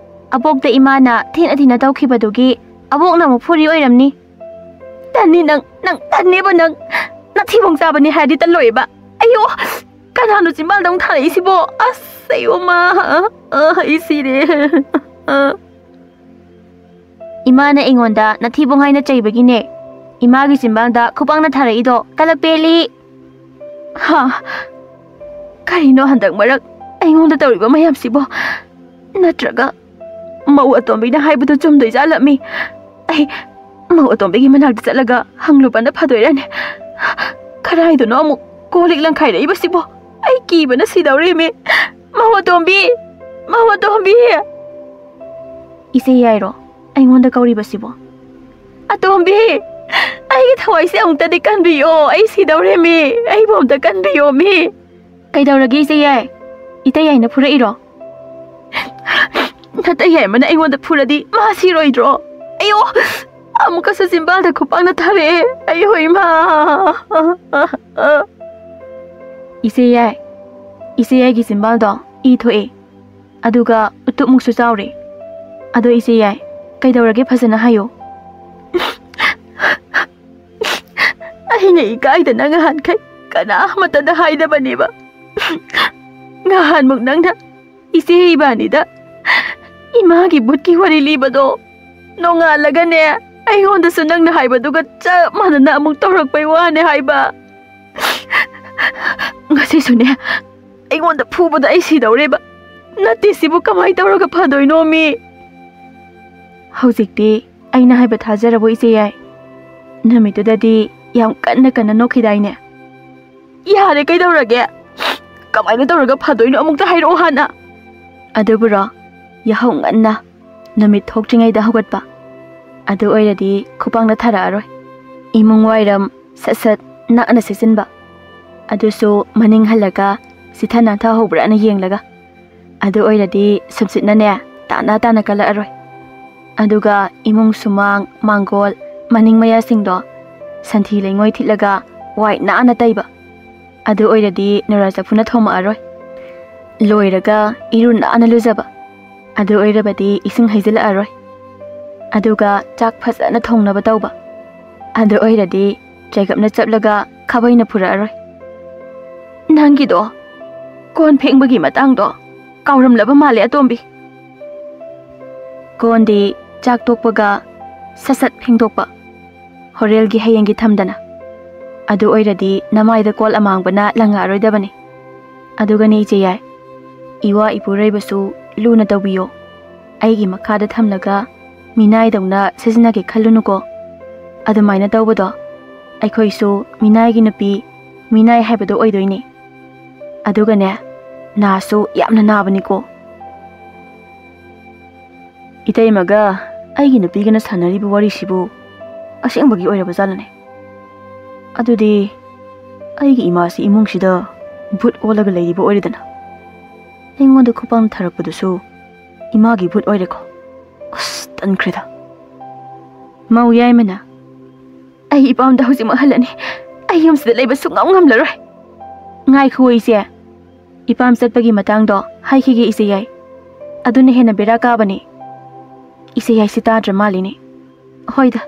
ꯑꯕꯣꯛꯇ ꯏꯃꯥꯅ ꯊꯤꯅ ꯊꯤꯅ ꯇꯧꯈꯤꯕꯗꯨꯒꯤ ꯑꯕꯣꯛꯅ ꯑꯃꯨꯛ ꯐꯨꯔꯤ ꯑꯣꯏꯔꯝꯅꯤ꯫" "ꯇꯟꯅꯤ ꯅꯪ, ꯅꯪ ꯇꯟꯅꯦꯕ ꯅꯪ꯫ ꯅꯊꯤꯕꯣꯡ ꯆꯥꯕꯅꯤ ꯍꯥꯏꯔꯗꯤ ꯇꯜꯂꯣꯏꯕ꯫ ꯑꯌꯣ! ꯀꯅꯥꯅꯣ ꯆꯤꯝꯕꯥꯜꯗ ꯑꯃꯨꯛ ꯊꯥꯔꯛꯏꯁꯤꯕꯣ? ꯑꯁ, ꯑꯌꯣ ꯃꯥ! ꯑ, ꯑ, ꯑꯩ ꯁꯤꯔꯦ꯫" "ꯏꯃꯥꯅ ꯑꯩꯉꯣꯟꯗ ꯅꯊꯤꯕꯣꯡ ꯍꯥꯏꯅ ꯆꯩꯕꯒꯤꯅꯦ ꯏꯃꯥꯒꯤ ꯆꯤꯝꯕꯥꯜꯗ ꯈꯨꯄꯥꯛꯅ ꯊꯥꯔꯛꯏꯗꯣ꯫ ꯀꯂꯛ ꯄꯦꯜꯂꯤ!" "ꯍꯥ? ꯀꯔꯤꯅꯣ ꯍꯟꯗꯛ ꯃꯔꯛ ꯑꯩꯉꯣꯟꯗ ꯇꯧꯔꯤꯕ ꯃꯌꯥꯝꯁꯤꯕꯣ? ꯅꯠꯇ꯭ꯔꯒ ꯃꯧ ꯑꯇꯣꯝꯕꯤꯅ ꯍꯥꯏꯕꯗꯨ ꯆꯨꯝꯗꯣꯏ ꯖꯥꯠꯂꯝꯃꯤ꯫ ꯑꯩ ꯃꯧ ꯑꯇꯣꯝꯕꯤꯒꯤ ꯃꯅꯥꯛꯇ ꯆꯠꯂꯒ ꯍꯪꯂꯨꯕꯅ ꯐꯗꯣꯏꯔꯅꯦ꯫ ꯀꯗꯥꯏꯗꯅꯣ ꯑꯃꯨꯛ ꯀꯣꯜ ꯂꯤꯛ ꯂꯪꯈꯥꯏꯔꯛꯏꯕꯁꯤꯕꯣ? ꯑꯩ ꯀꯤꯕꯅ ꯁꯤꯗꯧꯔꯦꯃꯤ꯫ ꯃꯧ ꯑꯇꯣꯝꯕꯤ! ꯃꯧ ꯑꯇꯣꯝꯕꯤ! ꯏꯆꯦ ꯌꯥꯏꯔꯣ ꯑꯩꯉꯣꯟꯗ ꯀꯧꯔꯤꯕꯁꯤꯕꯣ? ꯑꯇꯣꯝꯕꯤ! ꯑꯩꯒꯤ ꯊꯋꯥꯏꯁꯦ ꯑꯃꯨꯛꯇꯗꯤ ꯀꯟꯕꯤꯌꯣ꯫ ꯑꯩ ꯁꯤꯗꯧꯔꯦꯃꯤ꯫ ꯑꯩꯕꯨ ꯑꯝꯇ ꯀꯟꯕꯤꯌꯣꯃꯤ꯫ ꯀꯩꯗꯧꯔꯒꯦ ꯏꯆꯦ ꯌꯥꯏ? ꯏꯇꯩ ꯌꯥꯏꯅ ꯐꯨꯔꯛꯏꯔꯣ? ꯅꯇꯩ ꯌꯥꯏꯃꯅ ꯑꯩꯉꯣꯟꯗ ꯐꯨꯔꯗꯤ ꯃꯥ ꯁꯤꯔꯣꯏꯗ꯭ꯔꯣ? ꯑꯌꯣ! ꯑꯃꯨꯛꯀꯁꯨ ꯆꯤꯝꯕꯥꯜꯗ ꯈꯨꯄꯥꯛꯅ ꯊꯥꯔꯛꯑꯦ꯫ ꯑꯌꯣ ꯏꯃꯥ! ꯏꯆꯦ ꯌꯥꯏ, ꯏꯆꯦ ꯌꯥꯏꯒꯤ ꯆꯤꯝꯕꯥꯜꯗꯣ ꯏ ꯊꯣꯛꯑꯦ꯫ ꯑꯗꯨꯒ ꯎꯇꯨꯞꯃꯨꯛꯁꯨ ꯆꯥꯎꯔꯦ꯫ ꯑꯗꯣ ꯏꯆꯦ ꯌꯥꯏ, ꯀꯩꯗꯧꯔꯒꯦ ꯐꯖꯅ ꯍꯥꯏꯌꯣ꯫ ꯑꯩꯅ ꯏꯀꯥꯏꯗꯅ ꯉꯍꯥꯟꯈꯩ ꯀꯅꯥ ꯑꯃꯠꯇꯗ ꯍꯥꯏꯗꯕꯅꯦꯕ꯫ ꯉꯍꯥꯟꯃꯨꯛ ꯅꯪꯅ ꯏꯆꯦ ꯏꯕꯥꯅꯤꯗ ꯏꯃꯥꯒꯤ ꯚꯨꯠꯀꯤ ꯋꯥꯔꯤ ꯂꯤꯕꯗꯣ ꯅꯣꯡꯉꯥꯜꯂꯒꯅꯦ, ꯑꯩꯉꯣꯟꯗꯁꯨ ꯅꯪꯅ ꯍꯥꯏꯕꯗꯨꯒ ꯆꯞ ꯃꯥꯟꯅꯅ ꯑꯃꯨꯛ ꯇꯧꯔꯛꯄꯩ ꯋꯥꯅꯦ ꯍꯥꯏꯕ꯫ ꯉꯁꯤꯁꯨꯅꯦ, ꯑꯩꯉꯣꯟꯗ ꯐꯨꯕꯗ ꯑꯩ ꯁꯤꯗꯧꯔꯦꯕ꯫ ꯅꯠꯇꯦ, ꯁꯤꯕꯨ ꯀꯃꯥꯏ ꯇꯧꯔꯒ ꯐꯗꯣꯏꯅꯣ ꯃꯤ? ꯍꯧꯖꯤꯛꯇꯤ ꯑꯩꯅ ꯍꯥꯏꯕ ꯊꯥꯖꯔꯕꯣ ꯏꯆꯦ ꯌꯥꯏ? ꯅꯨꯃꯤꯠꯇꯨꯗꯗꯤ ꯌꯥꯝ ꯀꯟꯅ ꯀꯟꯅ ꯅꯣꯛꯈꯤꯗꯥꯏꯅꯦ? ꯌꯥꯔꯦ, ꯀꯩꯗꯧꯔꯒꯦ? ꯀꯃꯥꯏꯅ ꯇꯧꯔꯒ ꯐꯗꯣꯏꯅꯣ ꯑꯃꯨꯛꯇ ꯍꯥꯏꯔꯛꯑꯣ ꯍꯥꯟꯅ꯫ ꯑꯗꯨꯕꯨꯔꯣ, ꯌꯥꯍꯧ ꯉꯟꯅ ꯅꯨꯃꯤꯠ ꯊꯣꯛꯇ꯭ꯔꯤꯉꯩꯗ ꯍꯧꯒꯠꯄ꯫ ꯑꯗꯨ ꯑꯣꯏꯔꯗꯤ ꯈꯨꯄꯥꯛꯅ ꯊꯥꯔꯛꯑꯔꯣꯏ꯫ ꯏꯃꯨꯡ ꯋꯥꯏꯔꯝ ꯁꯠ ꯁꯠ ꯅꯥꯟꯅ ꯁꯤꯠꯆꯤꯟꯕ꯫ ꯑꯗꯨꯁꯨ ꯃꯅꯤꯡ ꯍꯜꯂꯒ ꯁꯤꯊ ꯅꯥꯟꯊꯍꯧꯕ꯭ꯔꯥꯅ ꯌꯦꯡꯂꯒ꯫ ꯑꯗꯨ ꯑꯣꯏꯔꯗꯤ ꯁꯨꯝꯁꯤꯠꯅꯅꯦ ꯇꯥꯅ ꯇꯥꯅ ꯀꯜꯂꯛꯑꯔꯣꯏ꯫ ꯑꯗꯨꯒ ꯏꯃꯨꯡ ꯁꯨꯃꯥꯡ, ꯃꯥꯡꯒꯣꯜ, ꯃꯅꯤꯡ ꯃꯌꯥꯁꯤꯡꯗꯣ ꯁꯟꯊꯤ ꯂꯩꯉꯣꯏ ꯊꯤꯠꯂꯒ ꯋꯥꯏ ꯅꯥꯟꯅ ꯇꯩꯕ꯫ ꯑꯗꯨ ꯑꯣꯏꯔꯗꯤ ꯅꯨꯔꯥ ꯆꯐꯨꯅ ꯊꯣꯝꯃꯛꯑꯔꯣꯏ꯫ ꯂꯣꯏꯔꯒ ꯏꯔꯨ ꯅꯥꯟꯅ ꯂꯨꯖꯕ꯫ ꯑꯗꯨ ꯑꯣꯏꯔꯕꯗꯤ ꯏꯁꯤꯡ ꯍꯩꯖꯤꯜꯂꯛꯑꯔꯣꯏ꯫ ꯑꯗꯨꯒ ꯆꯥꯛ ꯐꯖꯅ ꯊꯣꯡꯅꯕ ꯇꯧꯕ꯫ ꯑꯗꯨ ꯑꯣꯏꯔꯗꯤ ꯆꯩꯒꯞꯅ ꯆꯞꯂꯒ ꯈꯥꯕꯩꯅ ꯐꯨꯔꯛꯑꯔꯣꯏ꯫ ꯅꯪꯒꯤꯗꯣ ꯀꯣꯟ ꯐꯦꯡꯕꯒꯤ ꯃꯇꯥꯡꯗꯣ ꯀꯥꯎꯔꯝꯂꯕ ꯃꯥꯜꯂꯦ, ꯑꯇꯣꯝꯕꯤ꯫ ꯀꯣꯟꯗꯤ ꯆꯥꯛ ꯇꯣꯛꯄꯒ ꯁꯠ ꯁꯠ ꯐꯦꯡꯗꯣꯛꯄ꯫ ꯍꯣꯔꯦꯜꯒꯤ ꯍꯌꯦꯡꯒꯤ ꯊꯝꯗꯅ꯫ ꯑꯗꯨ ꯑꯣꯏꯔꯗꯤ ꯅꯃꯥꯏꯗ ꯀꯣꯜ ꯑꯃꯥꯡꯕꯅ ꯂꯪꯉꯛꯑꯔꯣꯏꯗꯕꯅꯤ꯫ ꯑꯗꯨꯒꯅꯤ ꯏꯆꯦ ꯌꯥꯏ, ꯏꯋꯥ ꯏꯄꯨꯔꯣꯏꯕꯁꯨ ꯂꯨꯅ ꯇꯧꯕꯤꯌꯣ꯫ ꯑꯩꯒꯤ ꯃꯈꯥꯗ ꯊꯝꯂꯒ ꯃꯤꯅꯥꯏꯗꯧꯅ ꯁꯤꯖꯤꯟꯅꯒꯦ ꯈꯜꯂꯨꯅꯨꯀꯣ꯫ ꯑꯗꯨꯃꯥꯏꯅ ꯇꯧꯕꯗꯣ ꯑꯩꯈꯣꯏꯁꯨ ꯃꯤꯅꯥꯏꯒꯤ ꯅꯨꯄꯤ, ꯃꯤꯅꯥꯏ ꯍꯥꯏꯕꯗꯣ ꯑꯣꯏꯗꯣꯏꯅꯦ꯫ ꯑꯗꯨꯒꯅꯦ, ꯅꯥꯁꯨ ꯌꯥꯝꯅ ꯅꯥꯕꯅꯤꯀꯣ꯫ ꯏꯇꯩꯃꯒ ꯑꯩꯒꯤ ꯅꯨꯄꯤꯒꯅ ꯁꯥꯟꯅꯔꯤꯕ ꯋꯥꯔꯤꯁꯤꯕꯨ ꯑꯁꯦꯡꯕꯒꯤ ꯑꯣꯏꯔꯕ ꯖꯥꯠꯂꯅꯦ? ꯑꯗꯨꯗꯤ ꯑꯩꯒꯤ ꯏꯃꯥꯁꯤ ꯏꯃꯨꯡꯁꯤꯗ ꯚꯨꯠ ꯑꯣꯜꯂꯒ ꯂꯩꯔꯤꯕ ꯑꯣꯏꯔꯦꯗꯅ꯫ ꯑꯩꯉꯣꯟꯗ ꯈꯨꯄꯥꯡ ꯊꯥꯔꯛꯄꯗꯨꯁꯨ ꯏꯃꯥꯒꯤ ꯚꯨꯠ ꯑꯣꯏꯔꯦꯀꯣ꯫ ꯑꯁ, ꯇꯟꯈ꯭ꯔꯦꯗ꯫ ꯃꯧ ꯌꯥꯏꯃꯅ, "ꯑꯩ ꯏꯄꯥꯝꯗ ꯍꯧꯖꯤꯛꯃꯛ ꯍꯜꯂꯅꯤ꯫ ꯑꯩ ꯌꯨꯝꯁꯤꯗ ꯂꯩꯕ ꯁꯨꯡꯉꯝ ꯉꯝꯂꯔꯣꯏ꯫" "ꯉꯥꯏꯈꯨꯑꯣ ꯏꯆꯦ, ꯏꯄꯥꯝ ꯆꯠꯄꯒꯤ ꯃꯇꯥꯡꯗꯣ ꯍꯥꯏꯈꯤꯒꯦ ꯏꯆꯦ ꯌꯥꯏ꯫ ꯑꯗꯨꯅ ꯍꯦꯟꯅ ꯕꯦꯔꯥ ꯀꯥꯕꯅꯤ꯫" ꯏꯆꯦ ꯌꯥꯏꯁꯤ ꯇꯥꯗ꯭ꯔ ꯃꯥꯜꯂꯤꯅꯦ꯫ "ꯍꯣꯏꯗ,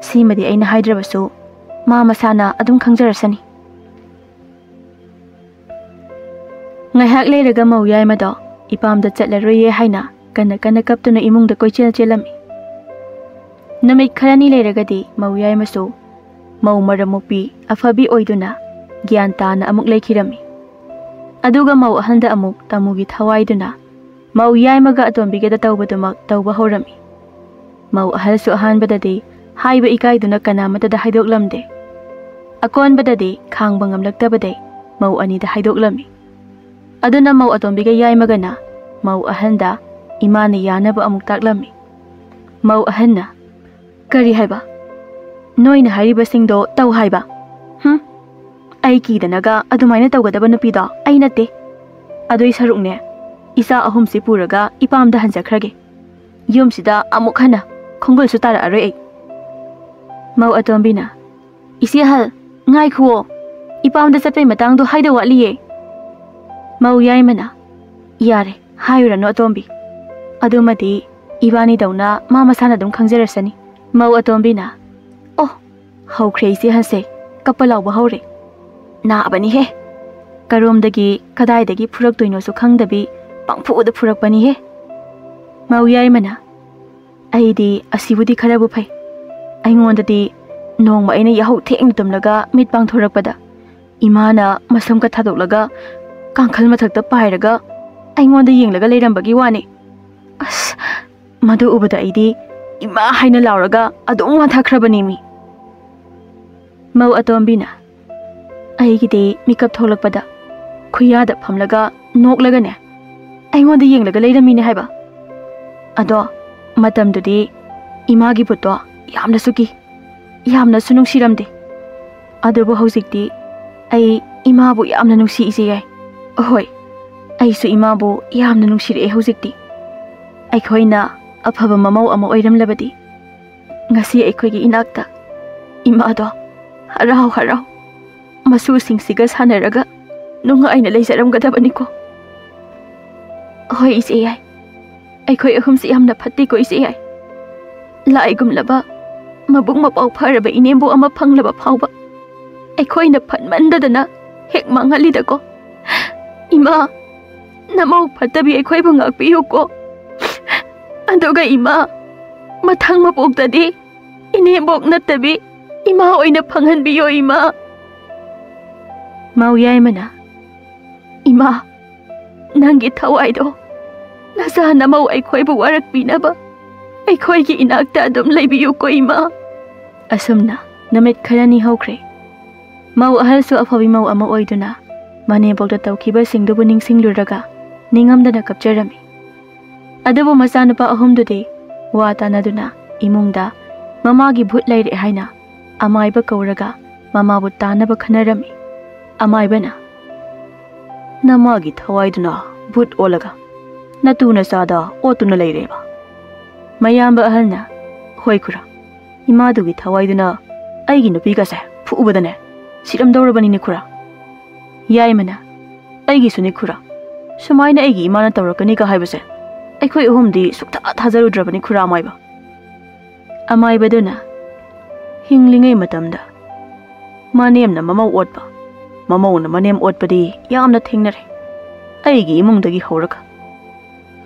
ꯁꯤꯃꯗꯤ ꯑꯩꯅ ꯍꯥꯏꯗ꯭ꯔꯕꯁꯨ ꯃꯥ ꯃꯁꯥꯅ ꯑꯗꯨꯝ ꯈꯪꯖꯔꯁꯅꯤ꯫" ꯉꯥꯏꯍꯥꯛ ꯂꯩꯔꯒ ꯃꯧ ꯌꯥꯏꯃꯗꯣ ꯏꯄꯥꯝꯗ ꯆꯠꯂꯔꯣꯏꯌꯦ ꯍꯥꯏꯅ ꯀꯟꯅ ꯀꯟꯅ ꯀꯞꯇꯨꯅ ꯏꯃꯨꯡꯗ ꯀꯣꯏꯆꯦꯜ ꯆꯦꯜꯂꯝꯃꯤ꯫ ꯅꯨꯃꯤꯠ ꯈꯔꯅꯤ ꯂꯩꯔꯒꯗꯤ ꯃꯧ ꯌꯥꯏꯃꯁꯨ ꯃꯧ ꯃꯔꯝ ꯃꯣꯛꯄꯤ ꯑꯐꯕꯤ ꯑꯣꯏꯗꯨꯅ ꯒ꯭ꯌꯥꯟ ꯇꯥꯅ ꯑꯃꯨꯛ ꯂꯩꯈꯤꯔꯝꯃꯤ꯫ ꯑꯗꯨꯒ ꯃꯧ ꯑꯍꯟꯗ ꯑꯃꯨꯛ ꯇꯥꯃꯨꯒꯤ ꯊꯋꯥꯏꯗꯨꯅ ꯃꯧ ꯌꯥꯏꯃꯒ ꯑꯇꯣꯝꯕꯤꯒꯗ ꯇꯧꯕꯗꯨꯃꯛ ꯇꯧꯕ ꯍꯧꯔꯝꯃꯤ꯫ ꯃꯧ ꯑꯍꯜꯁꯨ ꯑꯍꯥꯟꯕꯗꯗꯤ ꯍꯥꯏꯕ ꯏꯀꯥꯏꯗꯨꯅ ꯀꯅꯥꯃꯠꯇꯗ ꯍꯥꯏꯗꯣꯛꯂꯝꯗꯦ꯫ ꯑꯀꯣꯟꯕꯗꯗꯤ ꯈꯥꯡꯕ ꯉꯝꯂꯛꯇꯕꯗꯩ ꯃꯧ ꯑꯅꯤꯗ ꯍꯥꯏꯗꯣꯛꯂꯝꯃꯤ꯫ ꯑꯗꯨꯅ ꯃꯧ ꯑꯇꯣꯝꯕꯤꯒ ꯌꯥꯏꯃꯒꯅ ꯃꯧ ꯑꯍꯟꯗ ꯏꯃꯥꯅ ꯌꯥꯅꯕ ꯑꯃꯨꯛ ꯇꯥꯛꯂꯝꯃꯤ꯫ ꯃꯧ ꯑꯍꯟꯅ, "ꯀꯔꯤ ꯍꯥꯏꯕ? ꯅꯣꯏꯅ ꯍꯥꯏꯔꯤꯕꯁꯤꯡꯗꯣ ꯇꯧ ꯍꯥꯏꯕ? ꯍꯨꯝ? ꯑꯩ ꯀꯤꯗꯅꯒ ꯑꯗꯨꯃꯥꯏꯅ ꯇꯧꯒꯗꯕ ꯅꯨꯄꯤꯗꯣ ꯑꯩ ꯅꯠꯇꯦ꯫ ꯑꯗꯨꯏ ꯁꯔꯨꯛꯅꯦ, ꯏꯆꯥ ꯑꯍꯨꯝꯁꯤ ꯄꯨꯔꯒ ꯏꯄꯥꯝꯗ ꯍꯟꯖꯈ꯭ꯔꯒꯦ꯫ ꯌꯨꯝꯁꯤꯗ ꯑꯃꯨꯛ ꯍꯟꯅ ꯈꯣꯡꯒꯨꯜꯁꯨ ꯇꯥꯔꯛꯑꯔꯣꯏ ꯑꯩ꯫" ꯃꯧ ꯑꯇꯣꯝꯕꯤꯅ, "ꯏꯆꯦ ꯑꯍꯜ, ꯉꯥꯏꯈꯨꯑꯣ, ꯏꯄꯥꯝꯗ ꯆꯠꯄꯩ ꯃꯇꯥꯡꯗꯣ ꯍꯥꯏꯗ ꯋꯥꯠꯂꯤꯌꯦ꯫" ꯃꯧ ꯌꯥꯏꯃꯅ, "ꯌꯥꯔꯦ, ꯍꯥꯏꯔꯨꯔꯅꯨ ꯑꯇꯣꯝꯕꯤ꯫ ꯑꯗꯨꯃꯗꯤ ꯏꯕꯥꯅꯤꯗꯧꯅ ꯃꯥ ꯃꯁꯥꯅ ꯑꯗꯨꯝ ꯈꯪꯖꯔꯁꯅꯤ꯫" ꯃꯧ ꯑꯇꯣꯝꯕꯤꯅ, "ꯑꯣ, ꯍꯧꯈ꯭ꯔꯦ ꯏꯆꯦ ꯑꯍꯜꯁꯦ, ꯀꯞꯄ ꯂꯥꯎꯕ ꯍꯧꯔꯦ꯫ ꯅꯥꯕꯅꯤꯍꯦ꯫ ꯀꯔꯣꯝꯗꯒꯤ ꯀꯗꯥꯏꯗꯒꯤ ꯐꯨꯔꯛꯇꯣꯏꯅꯣꯁꯨ ꯈꯪꯗꯕꯤ ꯄꯪꯐꯨꯗ ꯐꯨꯔꯛꯄꯅꯤꯍꯦ꯫" ꯃꯧ ꯌꯥꯏꯃꯅ, "ꯑꯩꯗꯤ ꯑꯁꯤꯕꯨꯗꯤ ꯈꯔꯕꯨ ꯐꯩ꯫ ꯑꯩꯉꯣꯟꯗꯗꯤ ꯅꯣꯡꯃ ꯑꯩꯅ ꯌꯥꯍꯧ ꯊꯦꯡꯅ ꯇꯨꯝꯂꯒ ꯃꯤꯠ ꯄꯥꯡꯊꯣꯔꯛꯄꯗ ꯏꯃꯥꯅ ꯃꯁꯝꯒ ꯊꯥꯗꯣꯛꯂꯒ ꯀꯥꯡꯈꯜ ꯃꯊꯛꯇ ꯄꯥꯏꯔꯒ ꯑꯩꯉꯣꯟꯗ ꯌꯦꯡꯂꯒ ꯂꯩꯔꯝꯕꯒꯤ ꯋꯥꯅꯤ꯫ ꯑꯁ, ꯃꯗꯨ ꯎꯕꯗ ꯑꯩꯗꯤ ꯏꯃꯥ ꯍꯥꯏꯅ ꯂꯥꯎꯔꯒ ꯑꯗꯨꯝ ꯋꯥꯟꯊꯈ꯭ꯔꯕꯅꯤꯃꯤ꯫ ꯃꯧ ꯑꯇꯣꯝꯕꯤꯅ ꯑꯩꯒꯤꯗꯤ ꯃꯤꯀꯞ ꯊꯣꯛꯂꯛꯄꯗ ꯈꯨꯌꯥꯗ ꯐꯝꯂꯒ ꯅꯣꯛꯂꯒꯅꯦ ꯑꯩꯉꯣꯟꯗ ꯌꯦꯡꯂꯒ ꯂꯩꯔꯝꯃꯤꯅꯦ ꯍꯥꯏꯕ꯫ ꯑꯗꯣ ꯃꯇꯝꯗꯨꯗꯤ ꯏꯃꯥꯒꯤ ꯚꯨꯠꯇꯣ ꯌꯥꯝꯅꯁꯨ ꯀꯤ, ꯌꯥꯝꯅꯁꯨ ꯅꯨꯡꯁꯤꯔꯝꯗꯦ꯫ ꯑꯗꯨꯕꯨ ꯍꯧꯖꯤꯛꯇꯤ ꯑꯩ ꯏꯃꯥꯕꯨ ꯌꯥꯝꯅ ꯅꯨꯡꯁꯤ, ꯏꯆꯦ ꯌꯥꯏ꯫ ꯑꯍꯣꯏ, ꯑꯩꯁꯨ ꯏꯃꯥꯕꯨ ꯌꯥꯝꯅ ꯅꯨꯡꯁꯤꯔꯛꯑꯦ ꯍꯧꯖꯤꯛꯇꯤ꯫ ꯑꯩꯈꯣꯏꯅ ꯑꯐꯕ ꯃꯃꯧ ꯑꯃ ꯑꯣꯏꯔꯝꯂꯕꯗꯤ ꯉꯁꯤ ꯑꯩꯈꯣꯏꯒꯤ ꯏꯅꯥꯛꯇ ꯏꯃꯥꯗꯣ ꯍꯔꯥꯎ ꯍꯔꯥꯎ ꯃꯁꯨꯁꯤꯡꯁꯤꯒ ꯁꯥꯟꯅꯔꯒ ꯅꯨꯡꯉꯥꯏꯅ ꯂꯩꯖꯔꯝꯒꯗꯕꯅꯤꯀꯣ꯫ ꯍꯣꯏ, ꯏꯆꯦ ꯌꯥꯏ꯫ ꯑꯩꯈꯣꯏ ꯑꯍꯨꯝꯁꯤ ꯌꯥꯝꯅ ꯐꯠꯇꯦꯀꯣ, ꯏꯆꯦ ꯌꯥꯏ꯫ ꯂꯥꯏꯒꯨꯝꯂꯕ ꯃꯕꯨꯡ ꯃꯄꯥꯎ ꯐꯔꯕ ꯏꯅꯦꯝꯕꯣꯛ ꯑꯃ ꯐꯪꯂꯕ ꯐꯥꯎꯕ ꯑꯩꯈꯣꯏꯅ ꯐꯠꯃꯟꯗꯗꯅ ꯍꯦꯛ ꯃꯥꯡꯍꯜꯂꯤꯗꯀꯣ꯫ ꯏꯃꯥ, ꯅꯃꯧ ꯐꯠꯇꯕꯤ ꯑꯩꯈꯣꯏꯕꯨ ꯉꯥꯛꯄꯤꯌꯨꯀꯣ꯫ ꯑꯗꯨꯒ ꯏꯃꯥ, ꯃꯊꯪ ꯃꯄꯣꯛꯇꯗꯤ ꯏꯅꯦꯝꯕꯣꯛ ꯅꯠꯇꯕꯤ ꯏꯃꯥ ꯑꯣꯏꯅ ꯐꯪꯍꯟꯕꯤꯌꯣ, ꯏꯃꯥ꯫ ꯃꯧ ꯌꯥꯏꯃꯅ, ꯏꯃꯥ, ꯅꯪꯒꯤ ꯊꯋꯥꯏꯗꯣ ꯅꯆꯥ ꯅꯃꯧ ꯑꯩꯈꯣꯏꯕꯨ ꯋꯥꯔꯛꯄꯤꯅꯕ ꯑꯩꯈꯣꯏꯒꯤ ꯏꯅꯥꯛꯇ ꯑꯗꯨꯝ ꯂꯩꯕꯤꯌꯨꯀꯣ, ꯏꯃꯥ꯫ ꯑꯁꯨꯝꯅ ꯅꯨꯃꯤꯠ ꯈꯔꯅꯤ ꯍꯧꯈ꯭ꯔꯦ꯫ ꯃꯧ ꯑꯍꯜꯁꯨ ꯑꯐꯕꯤ ꯃꯧ ꯑꯃ ꯑꯣꯏꯗꯨꯅ ꯃꯅꯦꯝꯕꯣꯛꯇ ꯇꯧꯈꯤꯕꯁꯤꯡꯗꯨꯕꯨ ꯅꯤꯡꯁꯤꯡꯂꯨꯔꯒ ꯅꯤꯡꯉꯝꯗꯅ ꯀꯞꯆꯔꯝꯃꯤ꯫ ꯑꯗꯨꯕꯨ ꯃꯆꯥꯅꯨꯄꯥ ꯑꯍꯨꯝꯗꯨꯗꯤ ꯋꯥ ꯇꯥꯅꯗꯨꯅ ꯏꯃꯨꯡꯗ ꯃꯃꯥꯒꯤ ꯚꯨꯠ ꯂꯩꯔꯦ ꯍꯥꯏꯅ ꯑꯃꯥꯏꯕ ꯀꯧꯔꯒ ꯃꯃꯥꯕꯨ ꯇꯥꯟꯅꯕ ꯈꯟꯅꯔꯝꯃꯤ꯫ ꯑꯃꯥꯏꯕꯅ, "ꯅꯃꯥꯒꯤ ꯊꯋꯥꯏꯗꯨꯅ ꯚꯨꯠ ꯑꯣꯜꯂꯒ ꯅꯇꯨ ꯅꯆꯥꯗ ꯑꯣꯠꯇꯨꯅ ꯂꯩꯔꯦꯕ?" ꯃꯌꯥꯝꯕ ꯑꯍꯜꯅ, "ꯍꯣꯏ ꯈꯨꯔꯥ, ꯏꯃꯥꯗꯨꯒꯤ ꯊꯋꯥꯏꯗꯨꯅ ꯑꯩꯒꯤ ꯅꯨꯄꯤꯒꯁꯦ ꯐꯨꯕꯗꯅꯦ ꯁꯤꯔꯝꯗꯧꯔꯕꯅꯤꯅꯦ ꯈꯨꯔꯥ꯫" ꯌꯥꯏꯃꯅ, "ꯑꯩꯒꯤꯁꯨꯅꯤ ꯈꯨꯔꯥ, ꯁꯨꯃꯥꯏꯅ ꯑꯩꯒꯤ ꯏꯃꯥꯅ ꯇꯧꯔꯛꯀꯅꯤꯒ ꯍꯥꯏꯕꯁꯦ ꯑꯩꯈꯣꯏ ꯑꯍꯨꯝꯗꯤ ꯁꯨꯛꯊꯥ ꯊꯥꯖꯔꯨꯗ꯭ꯔꯕꯅꯤ ꯈꯨꯔꯥ ꯑꯃꯥꯏꯕ꯫" ꯑꯃꯥꯏꯕꯗꯨꯅ, "ꯍꯤꯡꯂꯤꯉꯩ ꯃꯇꯝꯗ ꯃꯅꯦꯝꯅ ꯃꯃꯧ ꯑꯣꯠꯄ, ꯃꯃꯧꯅ ꯃꯅꯦꯝ ꯑꯣꯠꯄꯗꯤ ꯌꯥꯝꯅ ꯊꯦꯡꯅꯔꯦ, ꯑꯩꯒꯤ ꯏꯃꯨꯡꯗꯒꯤ ꯍꯧꯔꯒ꯫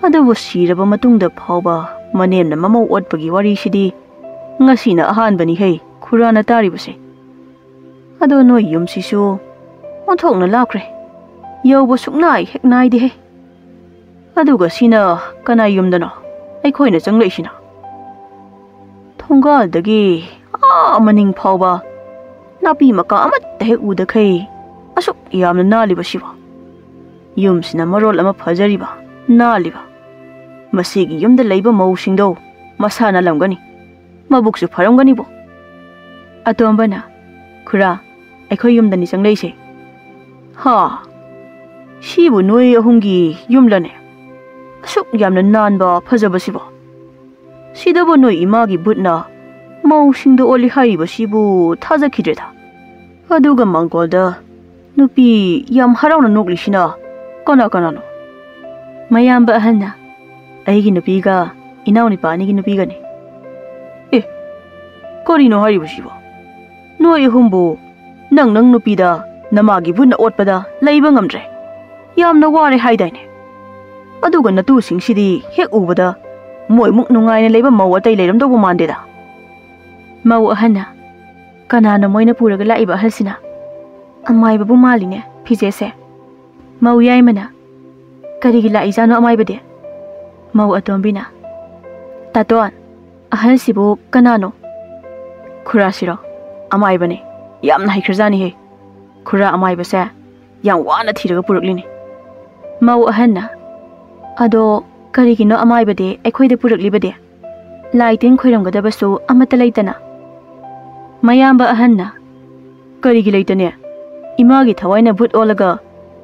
ꯑꯗꯨꯕꯨ ꯁꯤꯔꯕ ꯃꯇꯨꯡꯗ ꯐꯥꯎꯕ ꯃꯅꯦꯝꯅ ꯃꯃꯧ ꯑꯣꯠꯄꯒꯤ ꯋꯥꯔꯤꯁꯤꯗꯤ ꯉꯁꯤꯅ ꯑꯍꯥꯟꯕꯅꯤ ꯍꯦ ꯈꯨꯔꯥꯅ ꯇꯥꯔꯤꯕꯁꯦ꯫ ꯑꯗꯣ ꯅꯣꯏ ꯌꯨꯝꯁꯤꯁꯨ ꯑꯣꯟꯊꯣꯛꯅ ꯂꯥꯞꯈ꯭ꯔꯦ, ꯌꯧꯕ ꯁꯨꯛꯅꯥꯏ ꯍꯦꯛ ꯅꯥꯏꯗꯦꯍꯦ꯫" ꯑꯗꯨꯒ ꯁꯤꯅ ꯀꯅꯥ ꯌꯨꯝꯗꯅꯣ ꯑꯩꯈꯣꯏꯅ ꯆꯪꯂꯛꯏꯁꯤꯅ? ꯊꯣꯡꯒꯥꯜꯗꯒꯤ ꯑꯥ ꯃꯅꯤꯡ ꯐꯥꯎꯕ ꯅꯥꯄꯤ ꯃꯀꯥ ꯑꯃꯠꯇ ꯍꯦꯛ ꯎꯗꯈꯩ ꯑꯁꯨꯛ ꯌꯥꯝꯅ ꯅꯥꯜꯂꯤꯕꯁꯤꯕꯣ꯫ ꯌꯨꯝꯁꯤꯅ ꯃꯔꯣꯜ ꯑꯃ ꯐꯖꯔꯤꯕ, ꯅꯥꯜꯂꯤꯕ꯫ ꯃꯁꯤꯒꯤ ꯌꯨꯝꯗ ꯂꯩꯕ ꯃꯧꯁꯤꯡꯗꯣ ꯃꯁꯥ ꯅꯥꯜꯂꯝꯒꯅꯤ, ꯃꯕꯨꯛꯁꯨ ꯐꯔꯝꯒꯅꯤꯕꯣ꯫ ꯑꯇꯣꯝꯕꯅ, "ꯈꯨꯔꯥ, ꯑꯩꯈꯣꯏ ꯌꯨꯝꯗꯅꯤ ꯆꯪꯂꯛꯏꯁꯦ꯫" "ꯍꯥ? ꯁꯤꯕꯨ ꯅꯣꯏ ꯑꯍꯨꯝꯒꯤ ꯌꯨꯝꯂꯅꯦ? ꯑꯁꯨꯛ ꯌꯥꯝꯅ ꯅꯥꯟꯕ ꯐꯖꯕꯁꯤꯕꯣ? ꯁꯤꯗꯕꯨ ꯅꯣꯏ ꯏꯃꯥꯒꯤ ꯚꯨꯠꯅ ꯃꯧꯁꯤꯡꯗ ꯑꯣꯜꯂꯤ ꯍꯥꯏꯔꯤꯕꯁꯤꯕꯨ ꯊꯥꯖꯈꯤꯗ꯭ꯔꯦꯗ꯫ ꯑꯗꯨꯒ ꯃꯥꯡꯒꯣꯜꯗ ꯅꯨꯄꯤ ꯌꯥꯝ ꯍꯔꯥꯎꯅ ꯅꯣꯛꯂꯤꯁꯤꯅ ꯀꯅꯥ ꯀꯅꯥꯅꯣ?" ꯃꯌꯥꯝꯕ ꯑꯍꯟꯅ, "ꯑꯩꯒꯤ ꯅꯨꯄꯤꯒ ꯏꯅꯥꯎꯅꯨꯄꯥ ꯑꯅꯤꯒꯤ ꯅꯨꯄꯤꯒꯅꯤ꯫" "ꯑꯦ, ꯀꯔꯤꯅꯣ ꯍꯥꯏꯔꯤꯕꯁꯤꯕꯣ? ꯅꯣꯏ ꯑꯍꯨꯝꯕꯨ ꯅꯪ ꯅꯪ ꯅꯨꯄꯤꯗ ꯅꯃꯥꯒꯤ ꯚꯨꯠꯅ ꯑꯣꯠꯄꯗ ꯂꯩꯕ ꯉꯝꯗ꯭ꯔꯦ, ꯌꯥꯝꯅ ꯋꯥꯔꯦ ꯍꯥꯏꯗꯥꯏꯅꯦ? ꯑꯗꯨꯒ ꯅꯇꯨꯁꯤꯡꯁꯤꯗꯤ ꯍꯦꯛ ꯎꯕꯗ ꯃꯣꯏꯃꯨꯛ ꯅꯨꯡꯉꯥꯏꯅ ꯂꯩꯕ ꯃꯧ ꯑꯇꯩ ꯂꯩꯔꯝꯗꯧꯕ ꯃꯥꯟꯗꯦꯗ꯫" ꯃꯧ ꯑꯍꯟꯅ, "ꯀꯅꯥꯅꯣ ꯃꯣꯏꯅ ꯄꯨꯔꯒ ꯂꯥꯛꯏꯕ ꯑꯍꯜꯁꯤꯅ?" "ꯑꯃꯥꯏꯕꯕꯨ ꯃꯥꯜꯂꯤꯅꯦ ꯐꯤꯖꯦꯠꯁꯦ꯫" ꯃꯧ ꯌꯥꯏꯃꯅ, "ꯀꯔꯤꯒꯤ ꯂꯥꯛꯏꯖꯥꯠꯅꯣ ꯑꯃꯥꯏꯕꯗꯤ?" ꯃꯧ ꯑꯇꯣꯝꯕꯤꯅ, "ꯇꯥꯇꯣꯟ, ꯑꯍꯜꯁꯤꯕꯨ ꯀꯅꯥꯅꯣ?" "ꯈꯨꯔꯥꯁꯤꯔꯣ? ꯑꯃꯥꯏꯕꯅꯦ꯫ ꯌꯥꯝꯅ ꯍꯩꯈ꯭ꯔꯖꯥꯠꯅꯤꯍꯦ꯫ ꯈꯨꯔꯥ ꯑꯃꯥꯏꯕꯁꯦ ꯌꯥꯝ ꯋꯥꯅ ꯊꯤꯔꯒ ꯄꯨꯔꯛꯂꯤꯅꯤ꯫" ꯃꯧ ꯑꯍꯟꯅ, "ꯑꯗꯣ ꯀꯔꯤꯒꯤꯅꯣ ꯑꯃꯥꯏꯕꯗꯤ ꯑꯩꯈꯣꯏꯗ ꯄꯨꯔꯛꯂꯤꯕꯗꯤ? ꯂꯥꯏ ꯇꯤꯟ ꯈꯣꯏꯔꯝꯒꯗꯕꯁꯨ ꯑꯃꯠꯇ ꯂꯩꯇꯅ꯫" ꯃꯌꯥꯝꯕ ꯑꯍꯟꯅ, "ꯀꯔꯤꯒꯤ ꯂꯩꯇꯅꯦ? ꯏꯃꯥꯒꯤ ꯊꯋꯥꯏꯅ ꯚꯨꯠ ꯑꯣꯜꯂꯒ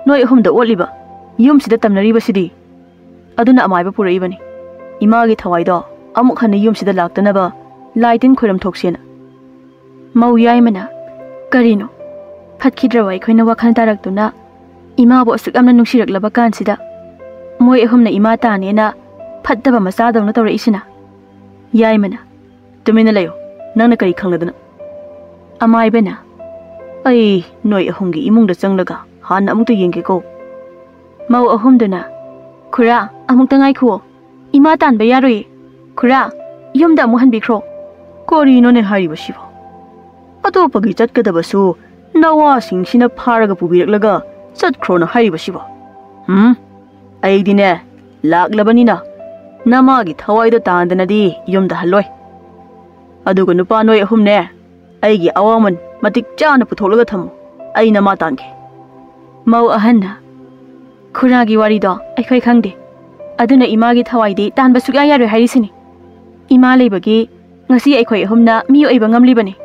ꯅꯣꯏ ꯑꯍꯨꯝꯗ ꯑꯣꯠꯂꯤꯕ, ꯌꯨꯝꯁꯤꯗ ꯇꯝꯅꯔꯤꯕꯁꯤꯗꯤ꯫ ꯑꯗꯨꯅ ꯑꯃꯥꯏꯕ ꯄꯨꯔꯛꯏꯕꯅꯤ꯫ ꯏꯃꯥꯒꯤ ꯊꯋꯥꯏꯗꯣ ꯑꯃꯨꯛ ꯍꯟꯅ ꯌꯨꯝꯁꯤꯗ ꯂꯥꯛꯇꯅꯕ ꯂꯥꯏ ꯇꯤꯟ ꯈꯣꯏꯔꯝ ꯊꯣꯛꯁꯦꯅ꯫" ꯃꯧ ꯌꯥꯏꯃꯅ, "ꯀꯔꯤꯅꯣ? ꯐꯠꯈꯤꯗ꯭ꯔꯕ ꯑꯩꯈꯣꯏꯅ ꯋꯥꯈꯜ ꯇꯥꯔꯛꯇꯨꯅ ꯏꯃꯥꯕꯨ ꯑꯁꯨꯛ ꯌꯥꯝꯅ ꯅꯨꯡꯁꯤꯔꯛꯂꯕ ꯀꯥꯟꯁꯤꯗ ꯃꯣꯏ ꯑꯍꯨꯝꯅ ꯏꯃꯥ ꯇꯥꯅꯦꯅ ꯐꯠꯇꯕ ꯃꯆꯥꯗꯧꯅ ꯇꯧꯔꯛꯏꯁꯤꯅ?" ꯌꯥꯏꯃꯅ, "ꯇꯨꯃꯤꯟꯅ ꯂꯩꯌꯨ꯫ ꯅꯪꯅ ꯀꯔꯤ ꯈꯪꯂꯗꯅ?" ꯑꯃꯥꯏꯕꯅ, "ꯑꯩ ꯅꯣꯏ ꯑꯍꯨꯝꯒꯤ ꯏꯃꯨꯡꯗ ꯆꯪꯂꯒ ꯍꯥꯟꯅ ꯑꯃꯨꯛꯇ ꯌꯦꯡꯒꯦꯀꯣ꯫" ꯃꯧ ꯑꯍꯨꯝꯗꯨꯅ, "ꯈꯨꯔꯥ, ꯑꯃꯨꯛꯇ ꯉꯥꯏꯈꯨꯑꯣ꯫ ꯏꯃꯥ ꯇꯥꯟꯕ ꯌꯥꯔꯣꯏꯌꯦ꯫ ꯈꯨꯔꯥ, ꯌꯨꯝꯗ ꯑꯃꯨꯛ ꯍꯟꯕꯤꯈ꯭ꯔꯣ꯫ ꯀꯔꯤꯅꯣꯅꯦ ꯍꯥꯏꯔꯤꯕꯁꯤꯕꯣ? ꯑꯇꯣꯞꯄꯒꯤ ꯆꯠꯀꯗꯕꯁꯨ ꯅꯋꯥꯁꯤꯡꯁꯤꯅ ꯐꯥꯔꯒ ꯄꯨꯕꯤꯔꯛꯂꯒ ꯆꯠꯈ꯭ꯔꯣꯅ ꯍꯥꯏꯔꯤꯕꯁꯤꯕꯣ? ꯎꯝ? ꯑꯩꯗꯤꯅꯦ, ꯂꯥꯛꯂꯕꯅꯤꯅ ꯅꯃꯥꯒꯤ ꯊꯋꯥꯏꯗꯣ ꯇꯥꯟꯗꯅꯗꯤ ꯌꯨꯝꯗ ꯍꯜꯂꯣꯏ꯫ ꯑꯗꯨꯒ ꯅꯨꯄꯥ ꯅꯣꯏ ꯑꯍꯨꯝꯅꯦ, ꯑꯩꯒꯤ ꯑꯋꯥꯃꯟ ꯃꯇꯤꯛ ꯆꯥꯅ ꯄꯨꯊꯣꯛꯂꯒ ꯊꯝꯃꯨ꯫ ꯑꯩ ꯅꯃꯥ ꯇꯥꯟꯒꯦ꯫ ꯃꯧ ꯑꯍꯟꯅ, "ꯈꯨꯔꯥꯒꯤ ꯋꯥꯔꯤꯗꯣ ꯑꯩꯈꯣꯏ ꯈꯪꯗꯦ꯫ ꯑꯗꯨꯅ ꯏꯃꯥꯒꯤ ꯊꯋꯥꯏꯗꯤ ꯇꯥꯟꯕ ꯁꯨꯛꯌꯥ ꯌꯥꯔꯣꯏ ꯍꯥꯏꯔꯤꯁꯤꯅꯤ꯫ ꯏꯃꯥ ꯂꯩꯕꯒꯤ ꯉꯁꯤ ꯑꯩꯈꯣꯏ ꯑꯍꯨꯝꯅ ꯃꯤ ꯑꯣꯏꯕ ꯉꯝꯂꯤꯕꯅꯤ꯫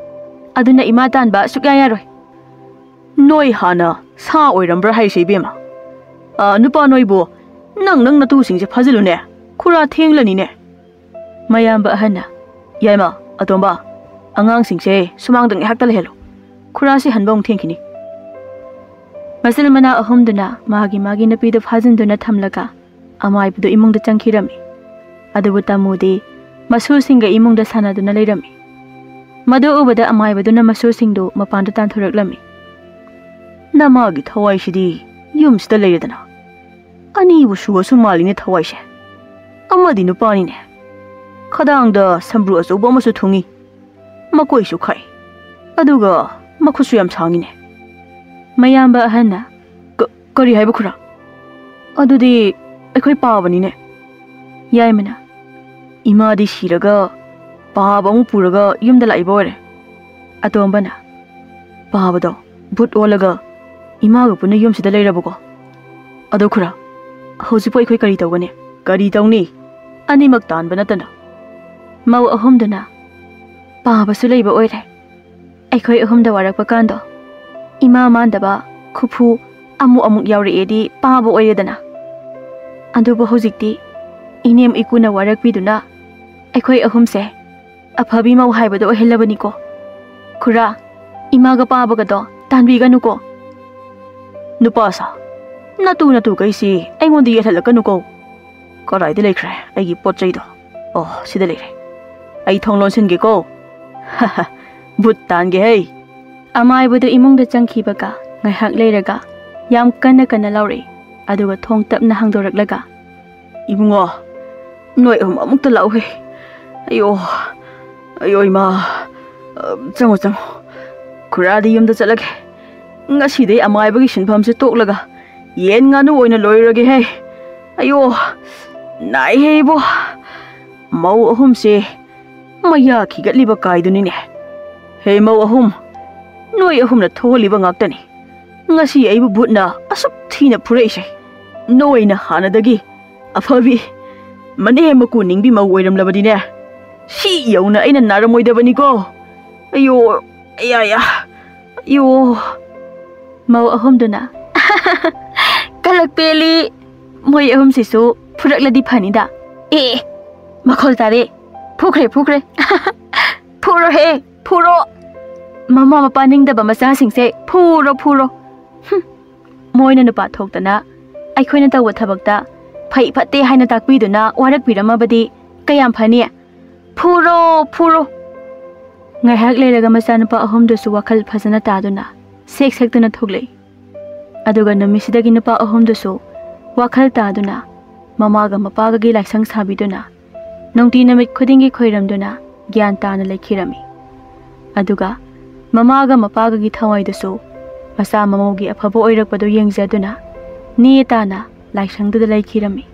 ꯑꯗꯨꯅ ꯏꯃꯥ ꯇꯥꯟꯕ ꯁꯨꯛꯌꯥ ꯌꯥꯔꯣꯏ꯫" "ꯅꯣꯏ ꯍꯥꯟꯅ ꯁꯥ ꯑꯣꯏꯔꯝꯕ꯭ꯔꯥ ꯍꯥꯏꯁꯦ, ꯏꯕꯦꯝꯃ? ꯑꯥ, ꯅꯨꯄꯥ ꯅꯣꯏꯕꯨ ꯅꯪ, ꯅꯪ ꯅꯇꯨꯁꯤꯡꯁꯦ ꯐꯥꯖꯤꯜꯂꯨꯅꯦ꯫ ꯈꯨꯔꯥ ꯊꯦꯡꯂꯅꯤꯅꯦ꯫" ꯃꯌꯥꯝꯕ ꯑꯍꯟꯅ, "ꯌꯥꯏꯃ, ꯑꯇꯣꯝꯕ, ꯑꯉꯥꯡꯁꯤꯡꯁꯦ ꯁꯨꯃꯥꯡꯗ ꯉꯥꯏꯍꯥꯛꯇ ꯂꯩꯍꯜꯂꯨ꯫ ꯈꯨꯔꯥꯁꯤ ꯍꯟꯕ ꯑꯃꯨꯛ ꯊꯦꯡꯈꯤꯅꯤ꯫" ꯃꯆꯤꯟ ꯃꯅꯥꯎ ꯑꯍꯨꯝꯗꯨꯅ ꯃꯥꯒꯤ ꯃꯥꯒꯤ ꯅꯨꯄꯤꯗꯨ ꯐꯥꯖꯤꯟꯗꯨꯅ ꯊꯝꯂꯒ ꯑꯃꯥꯏꯕꯗꯨ ꯏꯃꯨꯡꯗ ꯆꯪꯈꯤꯔꯝꯃꯤ꯫ ꯑꯗꯨꯕꯨ ꯇꯥꯃꯨꯗꯤ ꯃꯁꯨꯁꯤꯡꯒ ꯏꯃꯨꯡꯗ ꯁꯥꯟꯅꯗꯨꯅ ꯂꯩꯔꯝꯃꯤ꯫ ꯃꯗꯨ ꯎꯕꯗ ꯑꯃꯥꯏꯕꯗꯨꯅ ꯃꯁꯨꯁꯤꯡꯗꯨ ꯃꯄꯥꯟꯗ ꯇꯥꯟꯊꯣꯔꯛꯂꯝꯃꯤ꯫ "ꯅꯃꯥꯒꯤ ꯊꯋꯥꯏꯁꯤꯗꯤ ꯌꯨꯝꯁꯤꯗ ꯂꯩꯔꯗꯅ꯫ ꯑꯅꯤꯕꯨ ꯁꯨꯕꯁꯨ ꯃꯥꯜꯂꯤꯅꯦ ꯊꯋꯥꯏꯁꯦ꯫ ꯑꯃꯗꯤ ꯅꯨꯄꯥꯅꯤꯅꯦ꯫ ꯈꯗꯥꯡꯗ ꯁꯝꯕ꯭ꯔꯨ ꯑꯆꯧꯕ ꯑꯃꯁꯨ ꯊꯨꯡꯏ꯫ ꯃꯀꯣꯏꯁꯨ ꯈꯥꯛꯏ꯫ ꯑꯗꯨꯒ ꯃꯈꯨꯠꯁꯨ ꯌꯥꯝ ꯁꯥꯡꯉꯤꯅꯦ꯫" ꯃꯌꯥꯝꯕ ꯑꯍꯟꯅ, "ꯀ-, ꯀꯔꯤ ꯍꯥꯏꯕ, ꯈꯨꯔꯥ? ꯑꯗꯨꯗꯤ ꯑꯩꯈꯣꯏ ꯄꯥꯕꯅꯤꯅꯦ꯫" ꯌꯥꯏꯃꯅ, "ꯏꯃꯥꯗꯤ ꯁꯤꯔꯒ ꯄꯥꯕ ꯑꯃꯨꯛ ꯄꯨꯔꯒ ꯌꯨꯝꯗ ꯂꯥꯛꯏꯕ ꯑꯣꯏꯔꯦ꯫" ꯑꯇꯣꯝꯕꯅ, "ꯄꯥꯕꯗꯣ ꯚꯨꯠ ꯑꯣꯜꯂꯒ ꯏꯃꯥꯒ ꯄꯨꯟꯅ ꯌꯨꯝꯁꯤꯗ ꯂꯩꯔꯕꯀꯣ? ꯑꯗꯣ ꯈꯨꯔꯥ, ꯍꯧꯖꯤꯛꯄꯨ ꯑꯩꯈꯣꯏ ꯀꯔꯤ ꯇꯧꯒꯅꯤ? ꯀꯔꯤ ꯇꯧꯅꯤ? ꯑꯅꯤꯃꯛ ꯇꯥꯟꯕ ꯅꯠꯇꯅ꯫" ꯃꯧ ꯑꯍꯨꯝꯗꯨꯅ, "ꯄꯥꯕꯁꯨ ꯂꯩꯕ ꯑꯣꯏꯔꯦ꯫ ꯑꯩꯈꯣꯏ ꯑꯍꯨꯝꯗ ꯋꯥꯔꯛꯄ ꯀꯥꯟꯗꯣ, ꯏꯃꯥ ꯃꯥꯟꯗꯕ ꯈꯨꯐꯨ ꯑꯃꯨꯛ ꯑꯃꯨꯛ ꯌꯥꯎꯔꯛꯑꯦꯗꯤ ꯄꯥꯕ ꯑꯣꯏꯔꯦꯗꯅ꯫ ꯑꯗꯨꯕꯨ ꯍꯧꯖꯤꯛꯇꯤ ꯏꯅꯦꯝ ꯏꯀꯨꯅ ꯋꯥꯔꯛꯄꯤꯗꯨꯅ ꯑꯩꯈꯣꯏ ꯑꯍꯨꯝꯁꯦ ꯑꯐꯕꯤ ꯃꯧ ꯍꯥꯏꯕꯗꯣ ꯑꯣꯏꯍꯜꯂꯕꯅꯤꯀꯣ꯫ ꯈꯨꯔꯥ, ꯏꯃꯥꯒ ꯄꯥꯕꯒꯗꯣ ꯇꯥꯟꯕꯤꯒꯅꯨꯀꯣ꯫" "ꯅꯨꯄꯥ ꯁꯥ, ꯅꯇꯨ ꯅꯇꯨ ꯀꯩꯁꯤ ꯑꯩꯉꯣꯟꯗ ꯌꯦꯠꯍꯜꯂꯛꯀꯅꯨꯀꯣ꯫ ꯀꯗꯥꯏꯗ ꯂꯩꯈ꯭ꯔꯦ ꯑꯩꯒꯤ ꯄꯣꯠ ꯆꯩꯗꯣ? ꯑꯣ, ꯁꯤꯗ ꯂꯩꯔꯦ꯫ ꯑꯩ ꯊꯣꯡ ꯂꯣꯟꯁꯤꯟꯒꯦꯀꯣ꯫" "ꯚꯨꯠ ꯇꯥꯟꯒꯦ ꯍꯩ꯫" ꯑꯃꯥꯏꯕꯗꯨ ꯏꯃꯨꯡꯗ ꯆꯪꯈꯤꯕꯒ ꯉꯥꯏꯍꯥꯛ ꯂꯩꯔꯒ ꯌꯥꯝ ꯀꯟꯅ ꯀꯟꯅ ꯂꯥꯎꯔꯛꯏ꯫ ꯑꯗꯨꯒ ꯊꯣꯡ ꯇꯞꯅ ꯍꯥꯡꯗꯣꯔꯛꯂꯒ, "ꯏꯕꯨꯡꯉꯣ, ꯅꯣꯏ ꯑꯍꯨꯝ ꯑꯃꯨꯛꯇ ꯂꯥꯛꯎꯍꯦ꯫ ꯑꯌꯣ, ꯑꯌꯣ ꯏꯃꯥ, ꯑ, ꯆꯪꯉꯣ, ꯆꯪꯉꯣ꯫ ꯈꯨꯔꯥꯗꯤ ꯌꯨꯝꯗ ꯆꯠꯂꯒꯦ꯫ ꯉꯁꯤꯗꯩ ꯑꯃꯥꯏꯕꯒꯤ ꯁꯤꯟꯐꯝꯁꯦ ꯇꯣꯛꯂꯒ ꯌꯦꯟ ꯉꯥꯅꯨ ꯑꯣꯏꯅ ꯂꯣꯏꯔꯒꯦꯍꯦ꯫ ꯑꯌꯣ, ꯅꯥꯏꯍꯦ ꯏꯕꯣ, ꯃꯧ ꯑꯍꯨꯝꯁꯦ ꯃꯌꯥ ꯈꯤꯒꯠꯂꯤꯕ ꯀꯥꯏꯗꯨꯅꯤꯅꯦ꯫ ꯍꯦ ꯃꯧ ꯑꯍꯨꯝ, ꯅꯣꯏ ꯑꯍꯨꯝꯅ ꯊꯣꯛꯍꯜꯂꯤꯕ ꯉꯥꯛꯇꯅꯤ꯫ ꯉꯁꯤ ꯑꯩꯕꯨ ꯚꯨꯠꯅ ꯑꯁꯨꯛ ꯊꯤꯅ ꯐꯨꯔꯛꯏꯁꯦ꯫ ꯅꯣꯏꯅ ꯍꯥꯟꯅꯗꯒꯤ ꯑꯐꯕꯤ, ꯃꯅꯦꯝ ꯃꯀꯨ ꯅꯤꯡꯕꯤ ꯃꯧ ꯑꯣꯏꯔꯝꯂꯕꯗꯤꯅꯦ, ꯁꯤ ꯌꯧꯅ ꯑꯩꯅ ꯅꯥꯔꯝꯃꯣꯏꯗꯕꯅꯤꯀꯣ꯫ ꯑꯌꯣ, ꯑꯌꯥ, ꯑꯌꯥ, ꯑꯌꯣ꯫ ꯃꯧ ꯑꯍꯨꯝꯗꯨꯅ, "ꯀꯂꯛ ꯄꯦꯜꯂꯤ, ꯃꯣꯏ ꯑꯍꯨꯝꯁꯤꯁꯨ ꯐꯨꯔꯛꯂꯗꯤ ꯐꯅꯤꯗ꯫ ꯑꯦ, ꯃꯈꯣꯜ ꯇꯥꯔꯦ, ꯐꯨꯈ꯭ꯔꯦ, ꯐꯨꯈ꯭ꯔꯦ꯫ ꯐꯨꯔꯣꯍꯦ, ꯐꯨꯔꯣ꯫ ꯃꯃꯥ ꯃꯄꯥ ꯅꯤꯡꯗꯕ ꯃꯆꯥꯁꯤꯡꯁꯦ ꯐꯨꯔꯣ, ꯐꯨꯔꯣ꯫ ꯍꯨꯝ, ꯃꯣꯏꯅ ꯅꯨꯄꯥ ꯊꯣꯛꯇꯅ ꯑꯩꯈꯣꯏꯅ ꯇꯧꯕ ꯊꯕꯛꯇ ꯐꯩ ꯐꯠꯇꯦ ꯍꯥꯏꯅ ꯇꯥꯛꯄꯤꯗꯨꯅ ꯋꯥꯔꯛꯄꯤꯔꯝꯃꯕꯗꯤ ꯀꯌꯥꯝ ꯐꯅꯤ? ꯐꯨꯔꯣ, ꯐꯨꯔꯣ!" ꯉꯥꯏꯍꯥꯛ ꯂꯩꯔꯒ ꯃꯆꯥꯅꯨꯄꯥ ꯑꯍꯨꯝꯗꯨꯁꯨ ꯋꯥꯈꯜ ꯐꯖꯅ ꯇꯥꯗꯨꯅ ꯁꯦꯛ ꯁꯦꯛꯇꯨꯅ ꯊꯣꯛꯂꯛꯏ꯫ ꯑꯗꯨꯒ ꯅꯨꯃꯤꯠꯁꯤꯗꯒꯤ ꯅꯨꯄꯥ ꯑꯍꯨꯝꯗꯨꯁꯨ ꯋꯥꯈꯜ ꯇꯥꯗꯨꯅ ꯃꯃꯥꯒ ꯃꯄꯥꯒꯒꯤ ꯂꯥꯏꯁꯪ ꯁꯥꯕꯤꯗꯨꯅ ꯅꯨꯡꯇꯤ ꯅꯨꯃꯤꯠ ꯈꯨꯗꯤꯡꯒꯤ ꯈꯣꯏꯔꯝꯗꯨꯅ ꯒ꯭ꯌꯥꯟ ꯇꯥꯅ ꯂꯩꯈꯤꯔꯝꯃꯤ꯫ ꯑꯗꯨꯒ ꯃꯃꯥꯒ ꯃꯄꯥꯒꯒꯤ ꯊꯋꯥꯏꯗꯨꯁꯨ ꯃꯆꯥ ꯃꯃꯧꯒꯤ ꯑꯐꯕ ꯑꯣꯏꯔꯛꯄꯗꯨ ꯌꯦꯡꯖꯗꯨꯅ ꯅꯦ ꯇꯥꯅ ꯂꯥꯏꯁꯪꯗꯨꯗ ꯂꯩꯈꯤꯔꯝꯃꯤ꯫